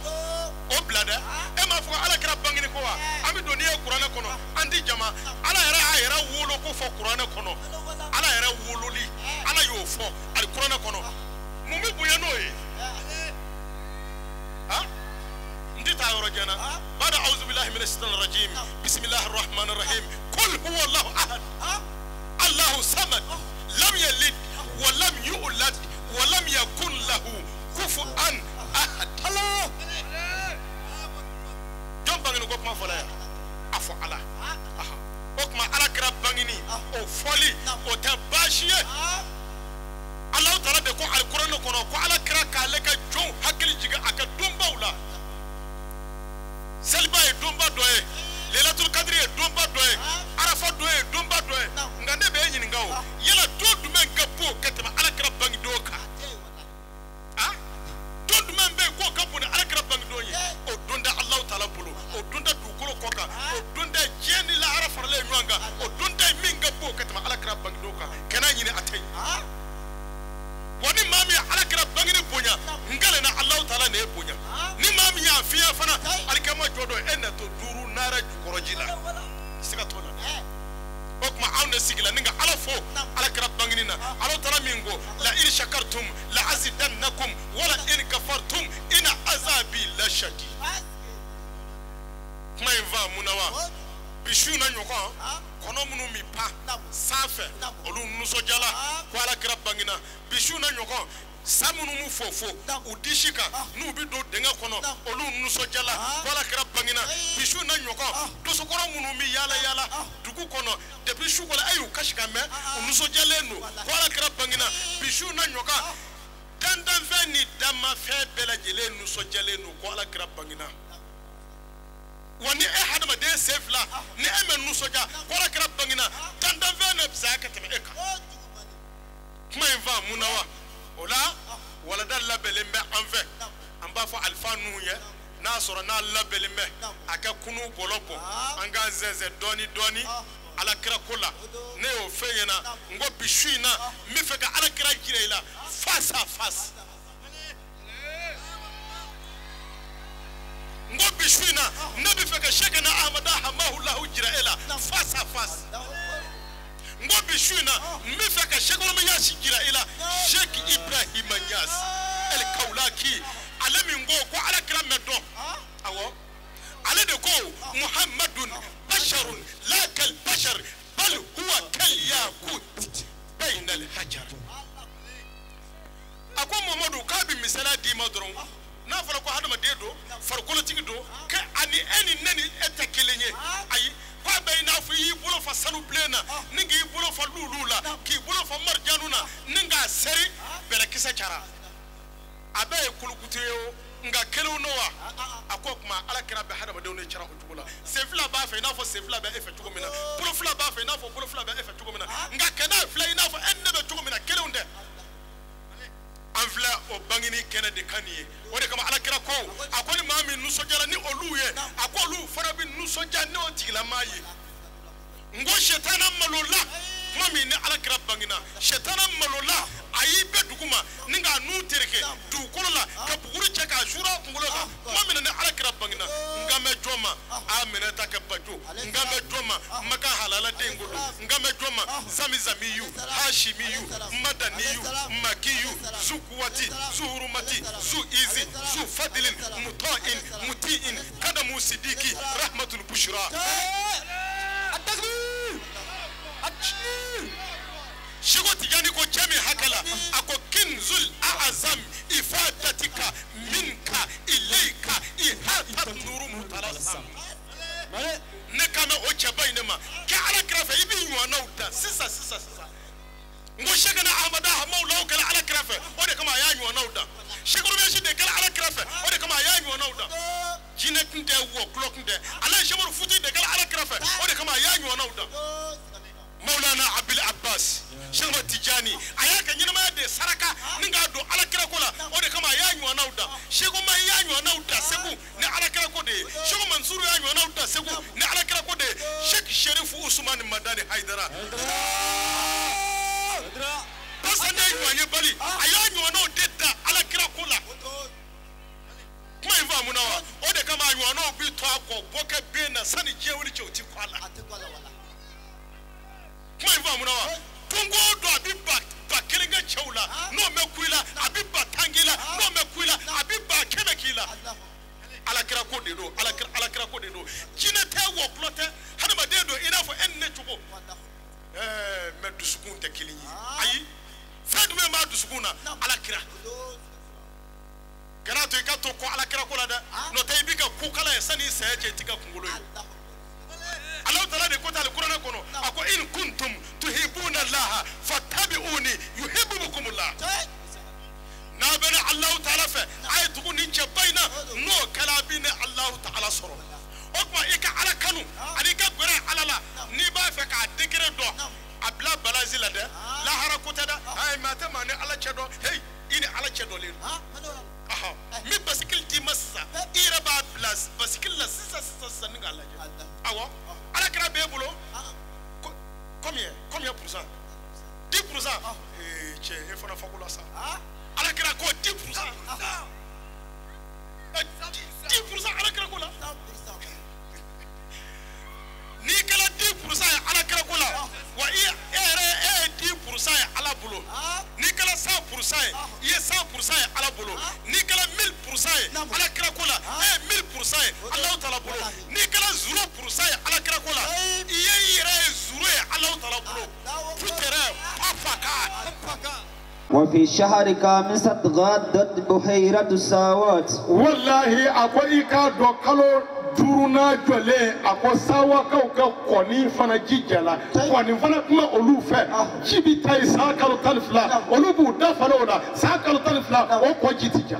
o bila dɛ e m'a fɔ ko ala kɛra bangeni ko wa an bɛ don n'i ye kuranɛ kɔnɔ an ti jama ala yɛrɛ y'a yɛrɛ wolo ko fɔ kuranɛ kɔnɔ ala yɛrɛ wololi ala y'o fɔ ali kuranɛ kɔnɔ mun bɛ bonya n'o ye n tɛ taa yɔrɔ jan na bada awuzu bilahi mina shaitanir rajim bismillahir rahmanir rahim qul huwa allahu ahad allahu samad lam yalid wa lam yulad wa lam yakun lahu kufuwan ahad. Jɔn bangeni ko kuma fɔla yan a fɔ ala o tuma ala kɛra bangeni o fɔli o tɛ baasi ye Alahu taala de ko alikuranɛ kɔnɔ ko ala kɛra k'ale ka jɔnw hakili jigin a ka donbaw la seliba ye donba dɔ ye lelatul kadiri ye donba dɔ ye arafa dɔ ye donba dɔ ye nka ne bɛ e ɲininka o yala don jumɛn ka bon ka tɛmɛ ala kɛra bangedon kan don jumɛn bɛ yen k'o ka bon ni ala kɛra bangedon ye o don tɛ Alahu taala bolo o don tɛ dugukolo kɔ kan o don tɛ diɲɛ ni lahara faralen ɲɔgɔn kan o don tɛ min ka bon ka tɛmɛ ala kɛra bangedon kan kana ɲini a tɛ yen wa ni maa min ye ala kɛra bangeni bonya n kalenna Alahu taala ne ye bonya ni maa min y'a fiɲɛ fana alikama jɔ dɔ e na to duuru naara jukɔrɔji la siga t'o la o tuma anw de sigila ni ka ala fo ala kɛra bangeni na Alahu taala min ko la in shakartum la azidannakum wala in kafartum ina azabi la shadid kuma in fa mun na wa bi su na ɲɔgɔn kɔnɔ minnu mi pan sanfɛ olu nisɔndiyala ko ala kɛra bangena bi su na ɲɔgɔn sa minnu m'u fo fo u disi kan n'u bɛ don dingɛ kɔnɔ olu nisɔndiyala ko ala kɛra bangena bi su na ɲɔgɔn dosokɔrɔ minnu bɛ yaala yaala dugu kɔnɔ depuis su kɔnɔ e y'u kasi ka mɛn u nisɔndiyalen don ko ala kɛra bangena bi su na ɲɔgɔn dandanfɛn ni danmafɛn bɛɛ lajɛlen nisɔndiyalen don ko ala kɛra bangena wa ni e hadamaden sen fila ni e ma nisɔndiya ko ala kɛra bangena dandanfɛn de fisaya ka tɛmɛ e kan kuma in fa mun na wa o la walada labɛnlen bɛ an fɛ an b'a fɔ alifa ninnu ye n'a sɔrɔ n'a labɛnlen bɛ a ka kunu bɔlɔ bɔ an k'an zɛnzɛn dɔɔni dɔɔni ala kira ko la ne y'o fɛn ɲɛna n ko bi su in na n bɛ fɛ ka ala kira jira i la face à face n ko bi su in na ne bɛ fɛ ka Sɛkɛna Ahamada Hamahulahu jira e la face à face n ko bi su in na n bɛ fɛ ka Sɛkɛna Ɲasi jira i la Sɛki Ibrahima Ɲasi El Kawulaki ale min ko ko ala kira mɛ dɔn awɔ ale de ko Muhammadun basharun la kal bashar bal huwa kal yakut bayna al hajar a ko Mamadu k'a bɛ misaliya d'i ma dɔrɔn n'a fɔra ko hadamaden don farikolotigi don k'e ani e ni ne ni e tɛ kelen ye ayi k'a bɛ i n'a fɔ i y'i bolo fa sanu bilen na ni k'i bolo fa lulu la k'i bolo fa marijanu na ni k'a seri bɛlɛkisɛ cara a bɛɛ ye kulukutu ye o nka kelenw don wa a ko o tuma ala kira bɛ hadamadenw de cara o cogo la sen fila b'a fɛ i n'a fɔ sen fila bɛ e fɛ cogo min na bolo fila b'a fɛ i n'a fɔ bolo fila bɛ e fɛ cogo min na nka kɛnɛ filɛ i n'a fɔ e ni ne bɛ cogo min na kelenw tɛ an filɛ o bangeni kɛnɛ de kan nin ye o de kama ala kira ko a ko ni maa min nisɔndiyara ni olu ye a ko olu fana bɛ nisɔndiya n'o tigilamaa ye n ko sɛtana malola kuma min ni ala kira bangena sɛtana malola a y'i bɛ dugu ma ni k'a nun tereke dugukolo la ka buguri cɛ k'a zura a kunkolo kan kuma min na ni ala kira bangena n kan bɛ jɔn ma a minɛ ta kɛ bajo n kan bɛ jɔn ma makan halala den ko don n kan bɛ jɔn ma zamizamiyu hashimiyu madaniyu makiyu zukuwati zuhurumati zuizi zufadilin mutɔin mutiin kadamu sidiki rahmatul bushra. Seko Tijani ko cɛ min hakɛ la a ko kinzul azam ifadatika minka ilayka ihatat nuru mutalasam ne kan bɛ o cɛba in de ma kɛ ala kira fɛ i b'i ɲɔgɔnnaw da sisan sisan sisan n ko Sɛkɛna Ahamada ɲɔgɔnnaw dan. Sekurubɛsi de kɛra ala kira fɛ, o de kama a y'a ɲɔgɔnnaw dan. Jinɛ kun tɛ, wɔkulɔ kun tɛ. Ala ye Sɛkumaru Futi de kɛra ala kira fɛ, o de kama a y'a ɲɔgɔnnaw dan. Maulana Abil Abbas, Sɛkumaru Tijani, a y'a kɛ ɲɛnamaya de saraka ni k'a don ala kira ko la, o de kama a y'a ɲɔgɔnnaw dan. Sɛku Mahi y'a ɲɔgɔnnaw dan Segu ni ala kira ko de ye. Sɛku Mansuru y'a ɲɔgɔnnaw dan Segu ni ala kira ko de ye. Sɛki Sherifu Usumani Madani Hayidara. Pasa ne ɲɔgɔn ye bali, a y'a ɲɔgɔnnaw de da ala kira ko la. Kuma in faamu na wa? O de kama a ɲɔgɔnnaw bi to a kɔ bɔ kɛ ben na sani diɲɛ wuli cɛ o ti kɔ a la. Kuma in faamu na wa? Don o don a bi ba kelen kɛ cɛw la, n'o mɛ ku i la, a bi ba tan k'i la, n'o mɛ ku i la, a bi ba 100 k'i la. Alakira ko de don, alakira ko de don. Jinɛ tɛ, wɔkulɔ tɛ, hadamaden don i n'a fɔ e ni ne cogo. Mɛ dusukun tɛ kelen ye. Ayi, fɛn jumɛn b'a dusukun na? Alakira. Kana to i ka to ko alakira ko la dɛ, n'o tɛ i b'i ka ko kala ye sani i saya cɛ i t'i ka kunkolo ye. Alahu taala de ko t'ale kuranɛ kɔnɔ, a ko in kuntum tuhibuna Allaha fattabi'uni yuhibbukumullah. N'a bɛ ne Alahu taala fɛ, a ye tugu nin cɛba in na, n'o kɛra a bɛ ne Alahu taala sɔrɔ. O tuma i ka ala kanu ani i ka gɛrɛ ala la, n'i b'a fɛ k'a degré dɔn, a bila balance la dɛ, lahara ko tɛ dɛ, ayi maa tɛ maa ni ala cɛ dɔn, hey i ni ala cɛ dɔnlen don. N bɛ basikili d'i ma sisan, i yɛrɛ b'a bila basikili la sisan sisan sisan ni k'a lajɛ. Awɔ, ala kira b'e bolo combien pourcent? 10%. Ee cɛ e fana fako la sa. Ala kira ko 10%. 10% ala kira ko la. N'i kɛra 10% ye ala kira ko la, wa i yɛrɛ e ye 10% ye ala bolo. N'i kɛra 100% ye, i ye 100% ye ala bolo. N'i kɛra 1000% ye ala kira ko la, e ye 1000% ye Alahu taala bolo. N'i kɛra 0% ye ala kira ko la, i ye i yɛrɛ ye 0 ye Alahu taala bolo. Putere pafaka. وفي شهر خامسة غادت بحيرة الساوات. والله أكو إيكا دوكالو duurunan jɔlen a ko sawakaw ka kɔni fana ji jala, kɔni fana kuma olu fɛ, ji bi taa yen san kalo 12, olu b'u da falen o la san kalo 12, o kɔ ji ti ja.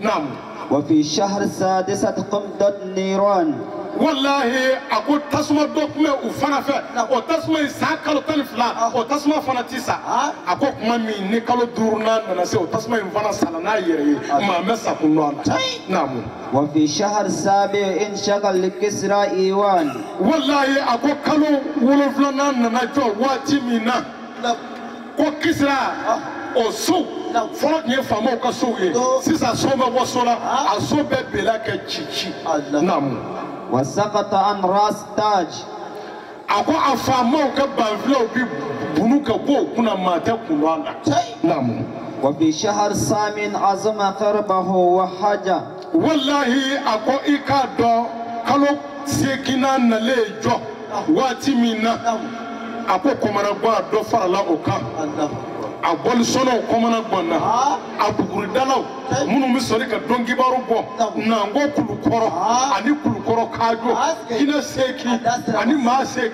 Naamu. وفي شهر السادسة قمضت نيران. Walahi a ko tasuma dɔ tun bɛ u fana fɛ, o tasuma in san kalo 12, o tasuma fana ti sa. A ko kuma min ni kalo duurunan nana se, o tasuma in fana sara n'a yɛrɛ ye, maa mɛ sa kun nɔ a la. Naamu. وفي شهر السابع انشغل لكسرى إيوان. Walahi a ko kalo 7nan nana jɔ waati min na, ko Kisira o so fɔlɔ tun ye faamaw ka sow ye, sisan so bɛ bɔ so la, a so bɛɛ bela kɛ ci ci. Naamu. وسقط عن راس تاج. A ko a faamaw ka banfilaw bi bunu ka bɔ o kunna, maa tɛ kun dɔn a la. Naamu. وفي شهر الثامن عزم قربه وحجه. Walahi a ko i k'a dɔn kalo 8nan nalen jɔ waati min na, a ko kɔmanagan dɔ farala o kan. A bɔlisɔnnaw kɔmanagan na, a buguridalaw minnu bɛ sɔrɔ ka dɔnkibaru bɔ nango kulukɔrɔ ani kulukɔrɔ kajo, hinɛ 8 ani maa 8,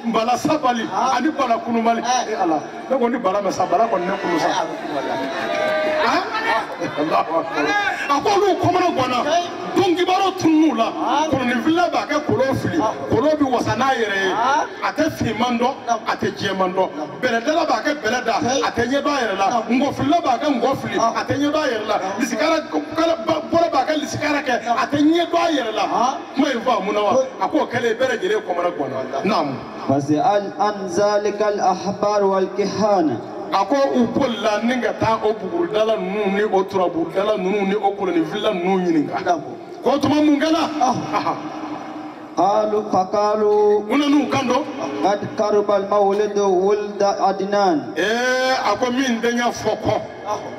bala sabali ani bala kunumali. E ala, ne ko ni bala mɛ sa, bala kɔni ne kunu sa. A ko olu kɔmanagan na, dɔnkibaru tunun'u la, koloninfilila b'a kɛ kolon fili, kolon bɛ wasa n'a yɛrɛ ye, a tɛ finman dɔn, a tɛ jɛman dɔn. Bɛlɛdala b'a kɛ bɛlɛ da, a tɛ ɲɛ dɔn a yɛrɛ la. Ngɔfilila b'a kɛ ngɔ fili, a tɛ ɲɛ dɔn a yɛrɛ la. Lisikara bɔra b'a kɛ lisikara kɛ, a tɛ ɲɛ dɔn a yɛrɛ la. Kuma in faamu na wa? A k'o kɛlen bɛɛ lajɛlen kɔmanagan na. Naamu. فسأل عن ذلك الأحبار والكهانة. A ko u bolila ni ka taa o buguridala ninnu ni o turabudala ninnu ni o koloninfilila ninnu ɲininka. Ko tuma mun kɛra? قالوا فقالوا u nan'u kan dɔn. قد قرب المولد ولد عدنان. A ko min tɛ ɲɛ fɔ kɔ,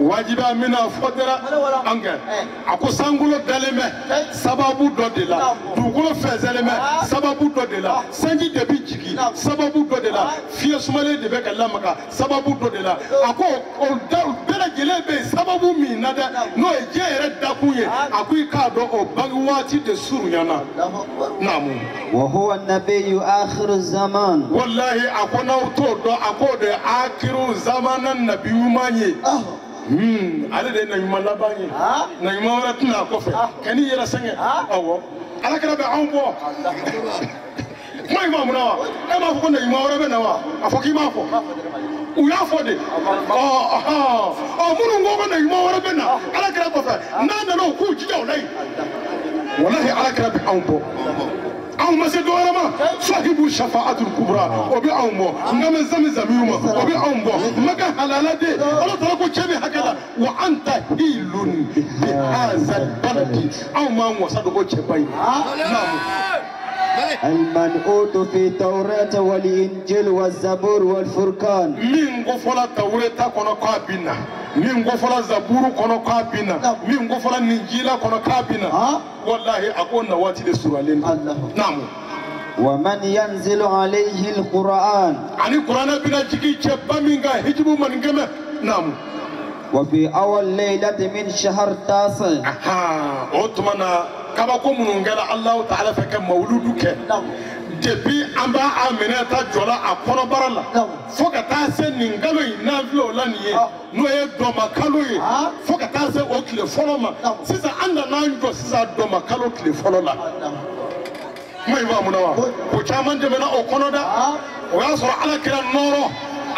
wajibi min na fɔ dɛrɛ an kɛ. A ko sankolo dalen bɛ sababu dɔ de la, dugukolo fɛnsɛlen bɛ sababu dɔ de la, sanji de bɛ jigin sababu dɔ de la, fiɲɛ sumalen de bɛ ka lamaga sababu dɔ de la. A ko o bɛɛ lajɛlen bɛ yen sababu min na dɛ, n'o ye diɲɛ yɛrɛ dakun ye, a ko i k'a dɔn o bange waati de surunyana. Naamu. وهو النبي آخر الزمان. Walahi a ko n'aw t'o dɔn, a k'o de ye akiru zamanan nabi ɲuman ye. Ale de ye naɲuman laban ye naɲuman wɛrɛ tɛna a kɔfɛ ka n'i yɛrɛ sɛgɛn awɔ ala kira bɛ anw bɔ kuma in faamu na wa e m'a fɔ ko naɲuman wɛrɛ bɛ na wa a fɔ k'i m'a fɔ u y'a fɔ de ɔ minnu ko ko naɲuman wɛrɛ bɛ na ala kira kɔfɛ n'a nana u k'u jija o la yen walahi ala kira bɛ anw bɔ anw ma se dɔwɛrɛ ma sahibu shafa'atul kubra o bɛ anw bɔ nka zami zamiw ma o bɛ anw bɔ maka halala de ala taala ko cɛ bɛ hakɛ la wa anta hilun bi hazal baladi anw m'an wasa dogo cɛba in naamu. المنعوت في التوراة والإنجيل والزبور والفرقان min ko fɔla tawureta kɔnɔ k'a bɛ na min ko fɔla zaburu kɔnɔ k'a bɛ na min ko fɔla ninjila kɔnɔ k'a bɛ na wallahi a ko na waati de suralen don naamu. ومن ينزل عليه القرآن ani kuranɛ bɛna jigin cɛba min kan hijibu maninkɛmɛ naamu. وفي أول ليلة من شهر تاسع o tuma na kabako minnu kɛra Alahu taala fɛ ka mawuludu kɛ depuis an b'a a minɛ ta jɔ la a kɔnɔbara la fo ka taa se nin kalo in n'an filɛ o la nin ye n'o ye dɔma kalo ye fo ka taa se o tile fɔlɔ ma sisan an nana an jɔ sisan dɔma kalo tile fɔlɔ la kuma in faamu na wa ko caman tɛmɛna o kɔnɔ dɛ o y'a sɔrɔ Ala kira nɔɔrɔ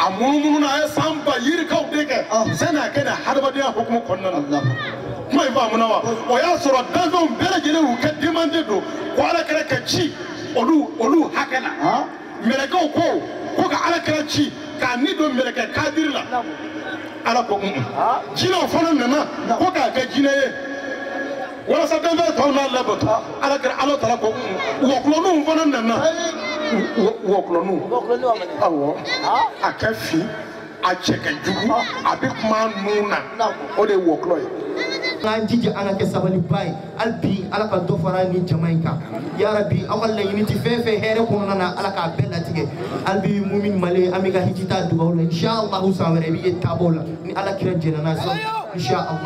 a munumunu na a ye san ba yirikaw de kɛ sani a kɛ na hadamadenya hukumu kɔnɔna na kuma in faamu na wa o y'a sɔrɔ danfɛnw bɛɛ lajɛlen y'u ka demande don ko Ala kira ka ci olu hakɛ la mɛlɛkɛw ko ka Ala kira ci k'a ni don mɛlɛkɛ kadiri la Ala ko jinɛw fana nana ko k'a kɛ jinɛ ye walasa danfɛn tɔw n'a labato Ala kira Ala taala ko wɔkulɔninw fana nana wɔkulɔninw awɔ a ka fin a cɛ ka jugu a bɛ kuma nun na o de ye wɔkulɔ ye. An jija an ka kɛ sabaliba ye hali bi Ala ka dɔ fara ni jama in kan yarabi aw ka laɲini ti fɛn fɛn hɛrɛ kɔnɔna na Ala k'a bɛɛ latigɛ hali bi Mumin Male an bɛ ka hiji ta dugawu la inshallah san wɛrɛ i bɛ ye taabolo la ni Ala kira jɛnna n'a ye inshallah o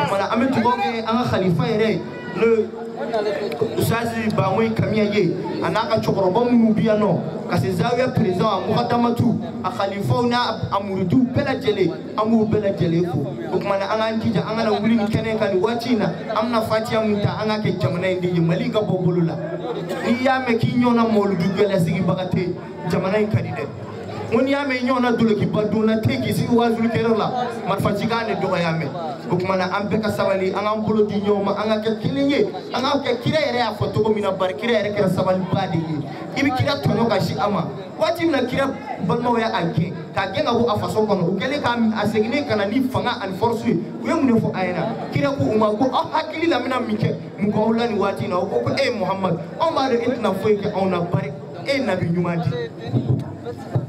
kumana an bɛ dugawu kɛ an ka khalifa yɛrɛ n'o ye Usazi Bamoyi Kamiya ye a n'a ka cɛkɔrɔba minnu bɛ yan nɔ ka se zawiya président a mukadamatu a khalifaw n'a a muridiw bɛɛ lajɛlen an b'u bɛɛ lajɛlen fo o kumana an k'an jija an kana wuli nin kɛnɛ kan nin waati in na an bɛna fatiya mun ta an k'a kɛ jamana in de ye Mali ka bɔ bolo la n'i y'a mɛn k'i ɲɔgɔnna mawuludu gɛlɛsigibaga tɛ yen jamana in ka di dɛ n ko n'i y'a mɛn i ɲɔgɔnna dolokiba donna tɛ k'i sigi wajulikɛyɔrɔ la marifacikan de dɔgɔya mɛn o kumana an bɛɛ ka sabali an k'an bolo di ɲɔgɔn ma an ka kɛ kelen ye an k'a kɛ kira yɛrɛ y'a fɔ cogo min na bari kira yɛrɛ kɛra sabaliba de ye i bɛ kira tɔɲɔ ka si a ma waati min na kira balimaw y'a gɛn k'a gɛn ka bɔ a faso kɔnɔ u kɛlen k'a seginnen ka na ni fanga ani force ye u ye mun de fɔ a ɲɛna kira ko u ma ko aw hakili la bɛna min kɛ mun k'aw la nin waati in na o ko ko e ye Muhamadu anw b'a dɔn e tɛna foyi kɛ anw na bari e ye nabi ɲuman di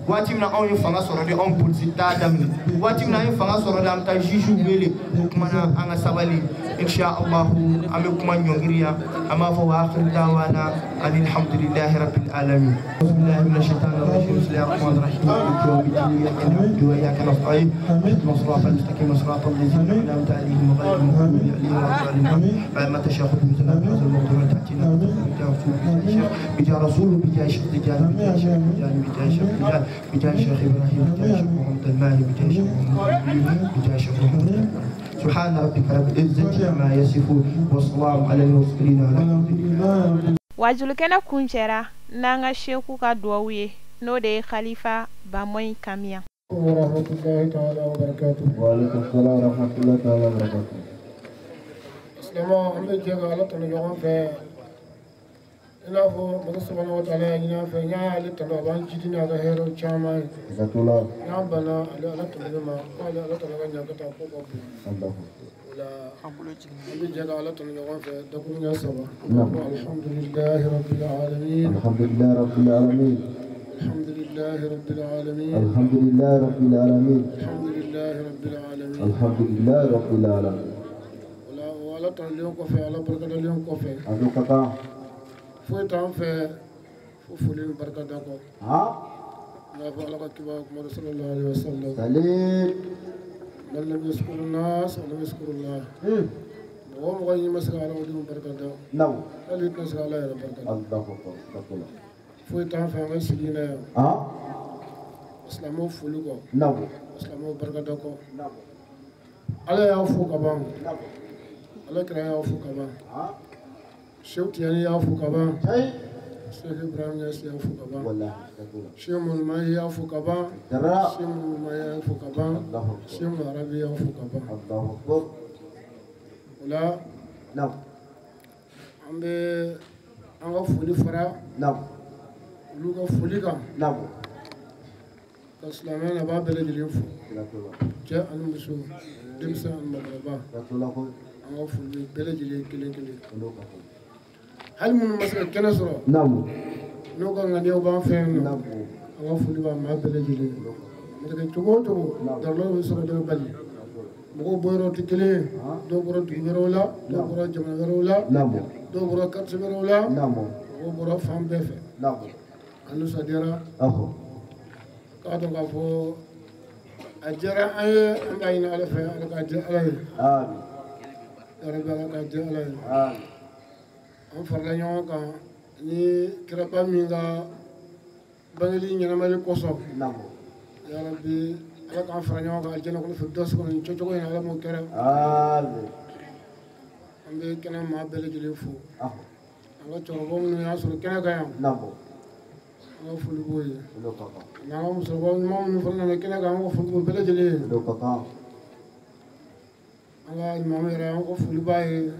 waati min na anw ye fanga sɔrɔ de anw polisi t'a daminɛ waati min na an ye fanga sɔrɔ de an bɛ taa juge wele o kuma na an ka sabali inshallah an bɛ kuma ɲɔngiri yan an b'a fɔ wa akhiru da'wana alhamdulillahi rabbil alamin. Billahi minash shaitanir rajim bismillahir rahmanir rahim maliki yawmiddin iyyaka na'budu wa iyyaka nasta'in ihdinas siratal mustaqim siratal ladzina an'amta alaihim ghayril maghdubi alaihim waladdallin ma tasha'u بجاه رسول بجاه شيخ تجاني بجاه شيخ تجاني بجاه شيخ تجاني بجاه شيخ ابراهيم بجاه شيخ محمد الماهي بجاه شيخ محمد بجاه شيخ محمد سبحان ربك رب العزة عما يصفون والسلام على المرسلين والحمد لله. Wajulikɛnɛ kuncɛra n'an ka seku ka duwawu ye n'o de ye Khalifa Bamoyi Kamiya. Warahmatullahi ta'ala wa barakatuh. Wa alaikum salam wa rahmatullahi ta'ala wa barakatuh. Silamɛw an bɛ jɛ ka Ala tanu ɲɔgɔn fɛ i n'a fɔ masa subahana wa taala y'a ɲini an fɛ n y'ale tanu a b'an jidi n'a ka hɛrɛw caman ye n'an banna ale Ala tanuli ma k'ale Ala tanu ka ɲangata ko ka bon o la an bɛ jɛ ka Ala tanu ɲɔgɔn fɛ dakuru ɲɛ saba alhamdulilahi rabbil alamin alhamdulilahi rabbil alamin alhamdulilahi rabbil alamin alhamdulilahi rabbil alamin alhamdulilahi rabbil alamin alhamdulilahi rabbil alamin. O la Ala tanulen kɔfɛ Ala barikadalen kɔfɛ a bɛ ka kan foyi t'an fɛ fo foli ni barika da kɔ i n'a fɔ Ala ka kibaru kuma sallallahu alaihi wa sallam man lam yashkuru nas lam yashkuru Allah mɔgɔ o mɔgɔ n'i ma se ka adamadenw barika da hali i tɛna se ka Ala yɛrɛ barika da foyi t'an fɛ an ka sigi in na yan silamɛw foli kɔ silamɛw barika da kɔ Ala y'a fo ka ban, Ala kira y'a fo ka ban, Seku Tijani y'a fo ka ban, Seku Ibrahim Niass y'a fo ka ban, Seku Mahi y'a fo ka ban, Seku Mahi y'a fo ka ban, Seku Arabi y'a fo ka ban. O la an bɛ an ka foli fara olu ka foli kan ka silamɛya nabaa bɛɛ lajɛlen fo, cɛ ani muso, denmisɛn ani maakɔrɔba, an ka foli bɛɛ lajɛlen kelen kelen. Hali minnu ma se ka kɛnɛ sɔrɔ n'u ka ŋaniyaw b'an fɛ yan nɔ, an ka foli b'a maa bɛɛ lajɛlen. A mana kɛ cogo o cogo, darulaw bɛ sɔrɔ dɔw bali, mɔgɔw bɔyɔrɔ tɛ kelen ye, dɔw bɔra dugu wɛrɛw la, dɔw bɔra jamana wɛrɛw la, dɔw bɔra quartier wɛrɛw la, mɔgɔw bɔra fan bɛɛ fɛ. An nisɔndiyara k'a dɔn k'a fɔ a diyara an ye, an b'a ɲini Ala fɛ, Ala k'a diya Ala ye, yarabi Ala k'a diya Ala ye. An farala ɲɔgɔn kan ni kiraba min ka bangeli ɲɛnamali kosɔn, yarabi Ala k'an fara ɲɔgɔn kan alijana kɔnɔ firdausi kɔnɔ nin kɛcogo in Ala m'o kɛra. An bɛ kɛnɛ maa bɛɛ lajɛlen fo, an ka cɛkɔrɔba minnu y'an sɔrɔ kɛnɛ kan yan, an ka foli b'o ye, n'an ka musokɔrɔba ɲuman minnu fana nana kɛnɛ kan, an ka foli b'o bɛɛ lajɛlen ye. An ka imamu yɛrɛ, an ka foli b'a ye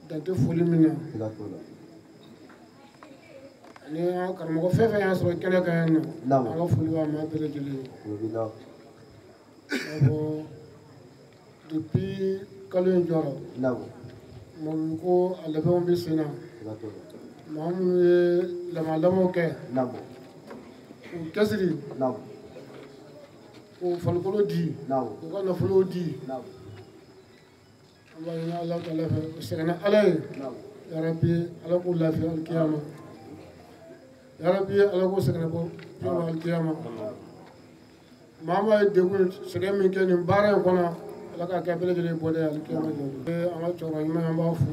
dan tɛ foli min na. Ani an karamɔgɔ fɛn fɛn y'an sɔrɔ kɛnɛ kan yan nɔ, an ka foli b'a maa bɛɛ lajɛlen ye. K'a fɔ depuis kalo in jɔra, mɔbili ko a labɛnw bɛ sen na, maa minnu ye lamalamaw kɛ k'u cɛsiri, k'u farikolo di, k'u ka nafolow di, an b'a ɲini Ala taala fɛ, u sɛgɛnna Ala ye, yarabi Ala k'u lafiya alikiyama, yarabi Ala k'u sɛgɛnna bɔ alikiyama. Maa maa ye degun sɛgɛn min kɛ nin baara in kɔnɔ, Ala k'a kɛ bɛɛ lajɛlen bɔda ye alikiyama jɔ. An ka cɛkɔrɔba ɲuman, an b'a fo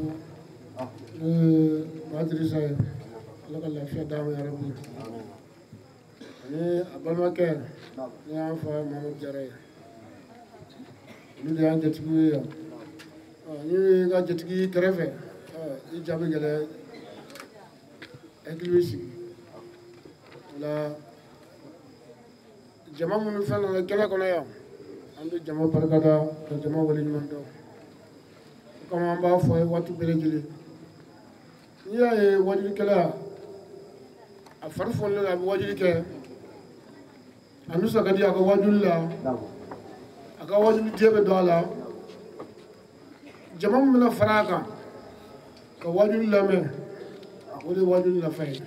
n'o ye Badirisa ye, Ala ka lafiya d'a ma yarabi. Ani a balimakɛ ne y'an fa Mamadu Jara ye, olu de y'an jatigiw ye yan. N'i y'i ka jatigi kɛrɛfɛ, i ja bɛ gɛlɛya, hakili bɛ sigi. O la jama minnu fɛn nana kɛnɛ kɔnɔ yan, an bɛ jama barikada ka jama waleɲuman dɔn. O kama an b'a fɔ a ye waati bɛɛ lajɛlen, n'i y'a ye wajulikɛla a fari fɔlen don, a bɛ wajuli kɛ, a nisɔn ka di a ka wajuli la, a ka wajuli diɲɛ bɛ don a la. Jama min bɛna fara a kan ka wajuli lamɛn, o de ye wajuli nafa ye.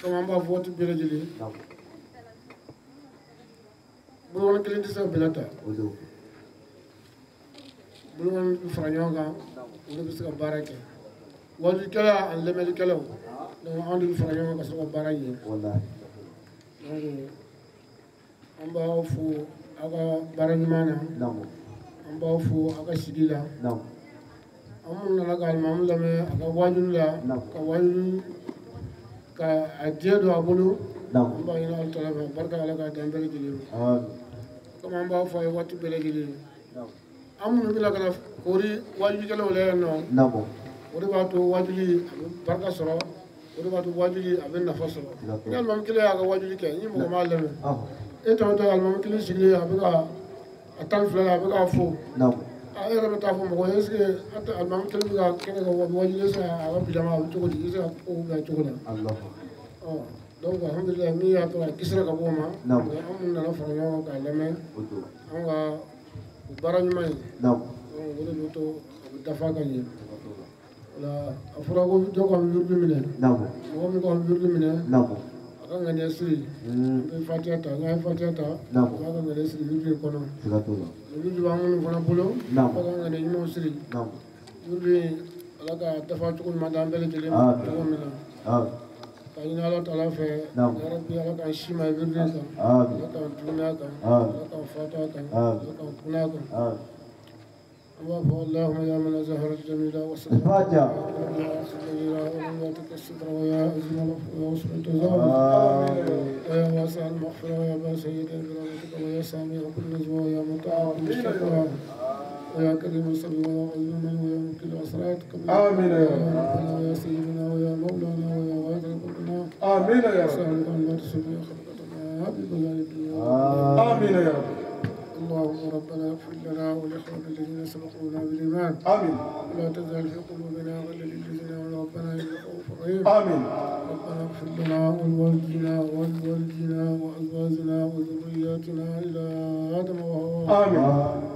Komi an b'a fɔ waati bɛɛ lajɛlen, bolokɔni kelen tɛ se ka bɛlɛ ta, bolokɔni bɛ fara ɲɔgɔn kan, o de bɛ se ka baara kɛ. Wajulikɛla ani lamɛnnikɛlaw, donc anw de bɛ fara ɲɔgɔn kan ka sɔrɔ ka baara ɲɛ. Donc an b'aw fo aw ka baara ɲuman na, an b'aw fo aw ka sigi la. An minnu nana ka alimamu lamɛn a ka wajuli la, ka wajuli ka a diɲɛ don a bolo, an b'a ɲini Ala taala fɛ, barika Ala k'a dan bɛɛ lajɛlen ma. Komi an b'a fɔ a ye waati bɛɛ lajɛlen, an minnu bɛna ka na kori wajulikɛlaw la yan nɔ, o de b'a to wajuli a bɛ barika sɔrɔ, o de b'a to wajuli a bɛ nafa sɔrɔ. Ni alimamu kelen y'a ka wajuli kɛ, ni mɔgɔ m'a lamɛn, e tɛmɛtɔ alimamu kelen sigilen a bɛ ka a 12 la a bɛ k'a fo, a e yɛrɛ bɛ taa fɔ mɔgɔ ye, est ce que alimamu kelen bɛ ka kɛnɛ kan wajuli, est ce que a ka bilama a bɛ cogo di, est ce que a ko bɛ cogo la. Donc alhamdulilayi, min y'a to a kisira ka bɔ o ma, an minnu nana fara ɲɔgɔn kan k'a lamɛn, an ka o baara ɲuman ye, o de bɛ to a bɛ dafa ka ɲɛ. O la a fɔra ko dɔw ka wirdu minɛ, mɔgɔ min ka wirdu minɛ, a ka ŋaniya siri, an bɛ fatiya ta, n'an ye fatiya ta, an b'a ka ŋaniya siri wirdu in kɔnɔ. Wirdu b'an minnu fana bolo, an b'a ka ŋaniya ɲumanw siri. Wirdu in Ala ka dafa cogo ɲuman d'an bɛɛ lajɛlen ma cogo min na. Ka ɲini Ala taala fɛ, yarabi Ala k'an si ma wirdu in kan, Ala k'an tuguni a kan, Ala k'an fatu a kan, Ala k'an kunna a kan. اللهم يا من أزهر الجميل وستر ويا الستر ويا عزم العفو ويا التجاوز ويا واسع المغفرة ويا باسط برحمتك ويا سامع كل نجوى ويا مطلع طاعة المصطفى ويا كريم الصبي ويا عظيم ويا ممكن الأسرات. آمين يا رب. ربنا ويا سيدنا ويا مولانا ويا غاية ربنا. آمين يا رب. سألك أن لا تسمي خلقتنا ببلاء الدنيا. آمين يا رب. اللهم ربنا اغفر لنا ولإخواننا الذين سبقونا بالإيمان. آمين. ولا تجعل في قلوبنا غلا للذين آمنوا ربنا إنك رؤوف رحيم. آمين. ربنا اغفر لنا ولوالدينا ولوالدينا وأزواجنا وذرياتنا إلى آدم وحواء. آمين.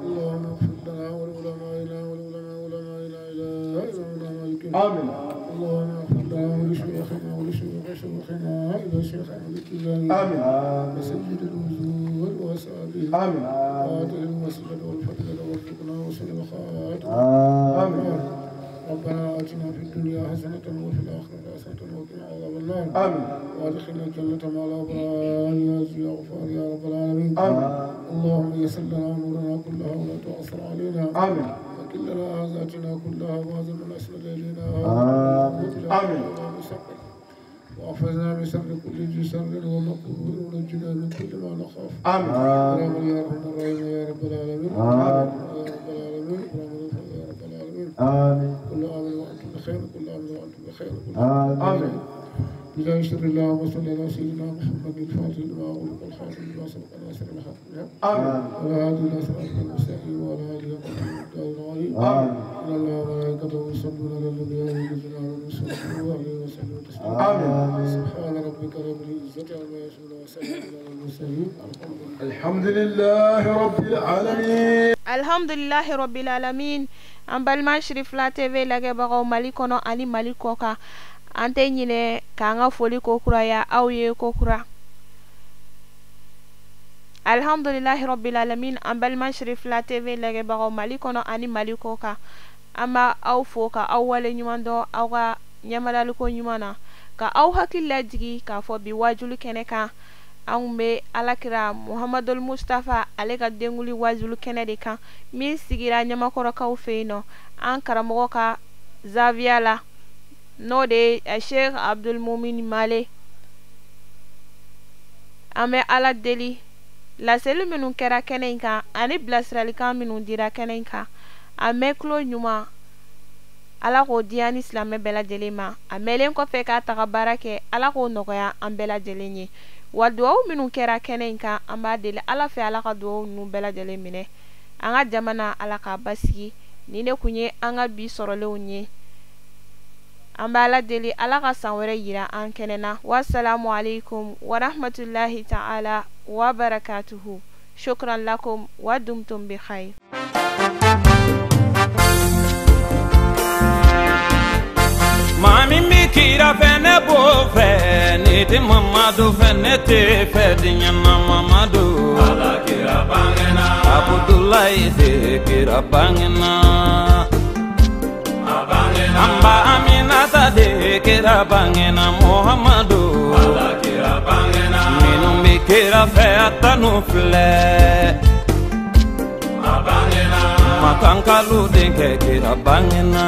اللهم اغفر لنا ولعلمائنا ولعلماء علمائنا إلى إمامنا مالك. آمين. اللهم اغفر لنا ولشيوخنا ولشيوخ شيوخنا إلى شيخ أحمد التجاني. آمين. وسيد الوجود وأصحابه. آمين. وآته الوسيلة والفضل ووفقنا وصل الخاتمة. آمين. ربنا آتنا في الدنيا حسنة وفي الآخرة حسنة وقنا عذاب النار. آمين. وأدخلنا الجنة مع الأبرار يا عزيز يا غفار يا رب العالمين. آمين. اللهم يسر لنا أمورنا كلها ولا تعسر علينا. آمين. وكل لنا حاجاتنا كلها وأعظم من أسند إلينا. آمين. وأحفظنا من شر كل ذي شر ومكروه ونجنا من كل ما نخاف. آمين. يا أرحم الراحمين يا رب العالمين. آمين. يا رب العالمين. يا رب العالمين. آمين. كل عام وأنتم بخير. كل عام وأنتم بخير. آمين. بلا شر اللهم صل على سيدنا محمد الفاتح لما أغلق الخاتم لما سبق ناصر الحق. آمين. وعلى آله وصحبه المستقيم وعلى آله وصحبه العظيم. آمين. إن الله وملائكته يصلون على النبي يا أيها الذين آمنوا صلوا عليه وسلموا تسليما. آمين. سبحان ربك رب العزة عما يصفون وسلام على المرسلين. الحمد لله رب العالمين. الحمد لله رب العالمين. An balima Cherifla TV lajɛbagaw Mali kɔnɔ ani Mali kɔ kan, an tɛ ɲinɛ k'an ka foli ko kuraya aw ye ko kura. Alhamdulilahi rabbil alamin. An balima Cherifla TV lajɛbagaw Mali kɔnɔ ani Mali kɔ kan, an b'a aw fo ka aw wale ɲuman dɔn aw ka ɲɛmadaliko ɲuman na, ka aw hakili lajigi k'a fɔ bi wajulu kɛnɛ kan anw bɛ Alakira Muhamadul Mustafa ale ka denkuli wajulu kɛnɛ de kan min sigira Ɲamakɔrɔkaw fɛ yen nɔ, an karamɔgɔ ka zaviya la, n'o de ye Sheikh Abdul Mumin Male. An bɛ Ala deli laseli minnu kɛra kɛnɛ in kan ani bilasiralikan minnu dira kɛnɛ in kan, a mɛn tulo ɲuman Ala k'o di an ni silamɛ bɛɛ lajɛlen ma. A mɛnlen kɔfɛ k'a taga baara kɛ, Ala k'o nɔgɔya an bɛɛ lajɛlen ye. Wa duwawu minnu kɛra kɛnɛ in kan, an b'a deli Ala fɛ Ala ka duwawu ninnu bɛɛ lajɛlen minɛ. An ka jamana Ala k'a basigi. Ni ne kun ye an ka bi sɔrɔlenw ye. An b'a Ala deli Ala ka san wɛrɛ yira an kɛnɛ na. Wasalamu alaikum warahmatullahi ta'ala wa barakatuhu. Shukran lakum wa dumtum bi khair. Maa min bɛ kira fɛ ne b'o fɛ, ne tɛ Mamadu fɛ ne tɛ fɛ diɲɛ na Mamadu. Ala kira bangena. Abudulayi de kira bangena. An ba Aminata de kira bangena Muhammadu. Ala kira bangena. Minnu bɛ kira fɛ a tanu filɛ. A bangena. Makankalu denkɛ kira bangena.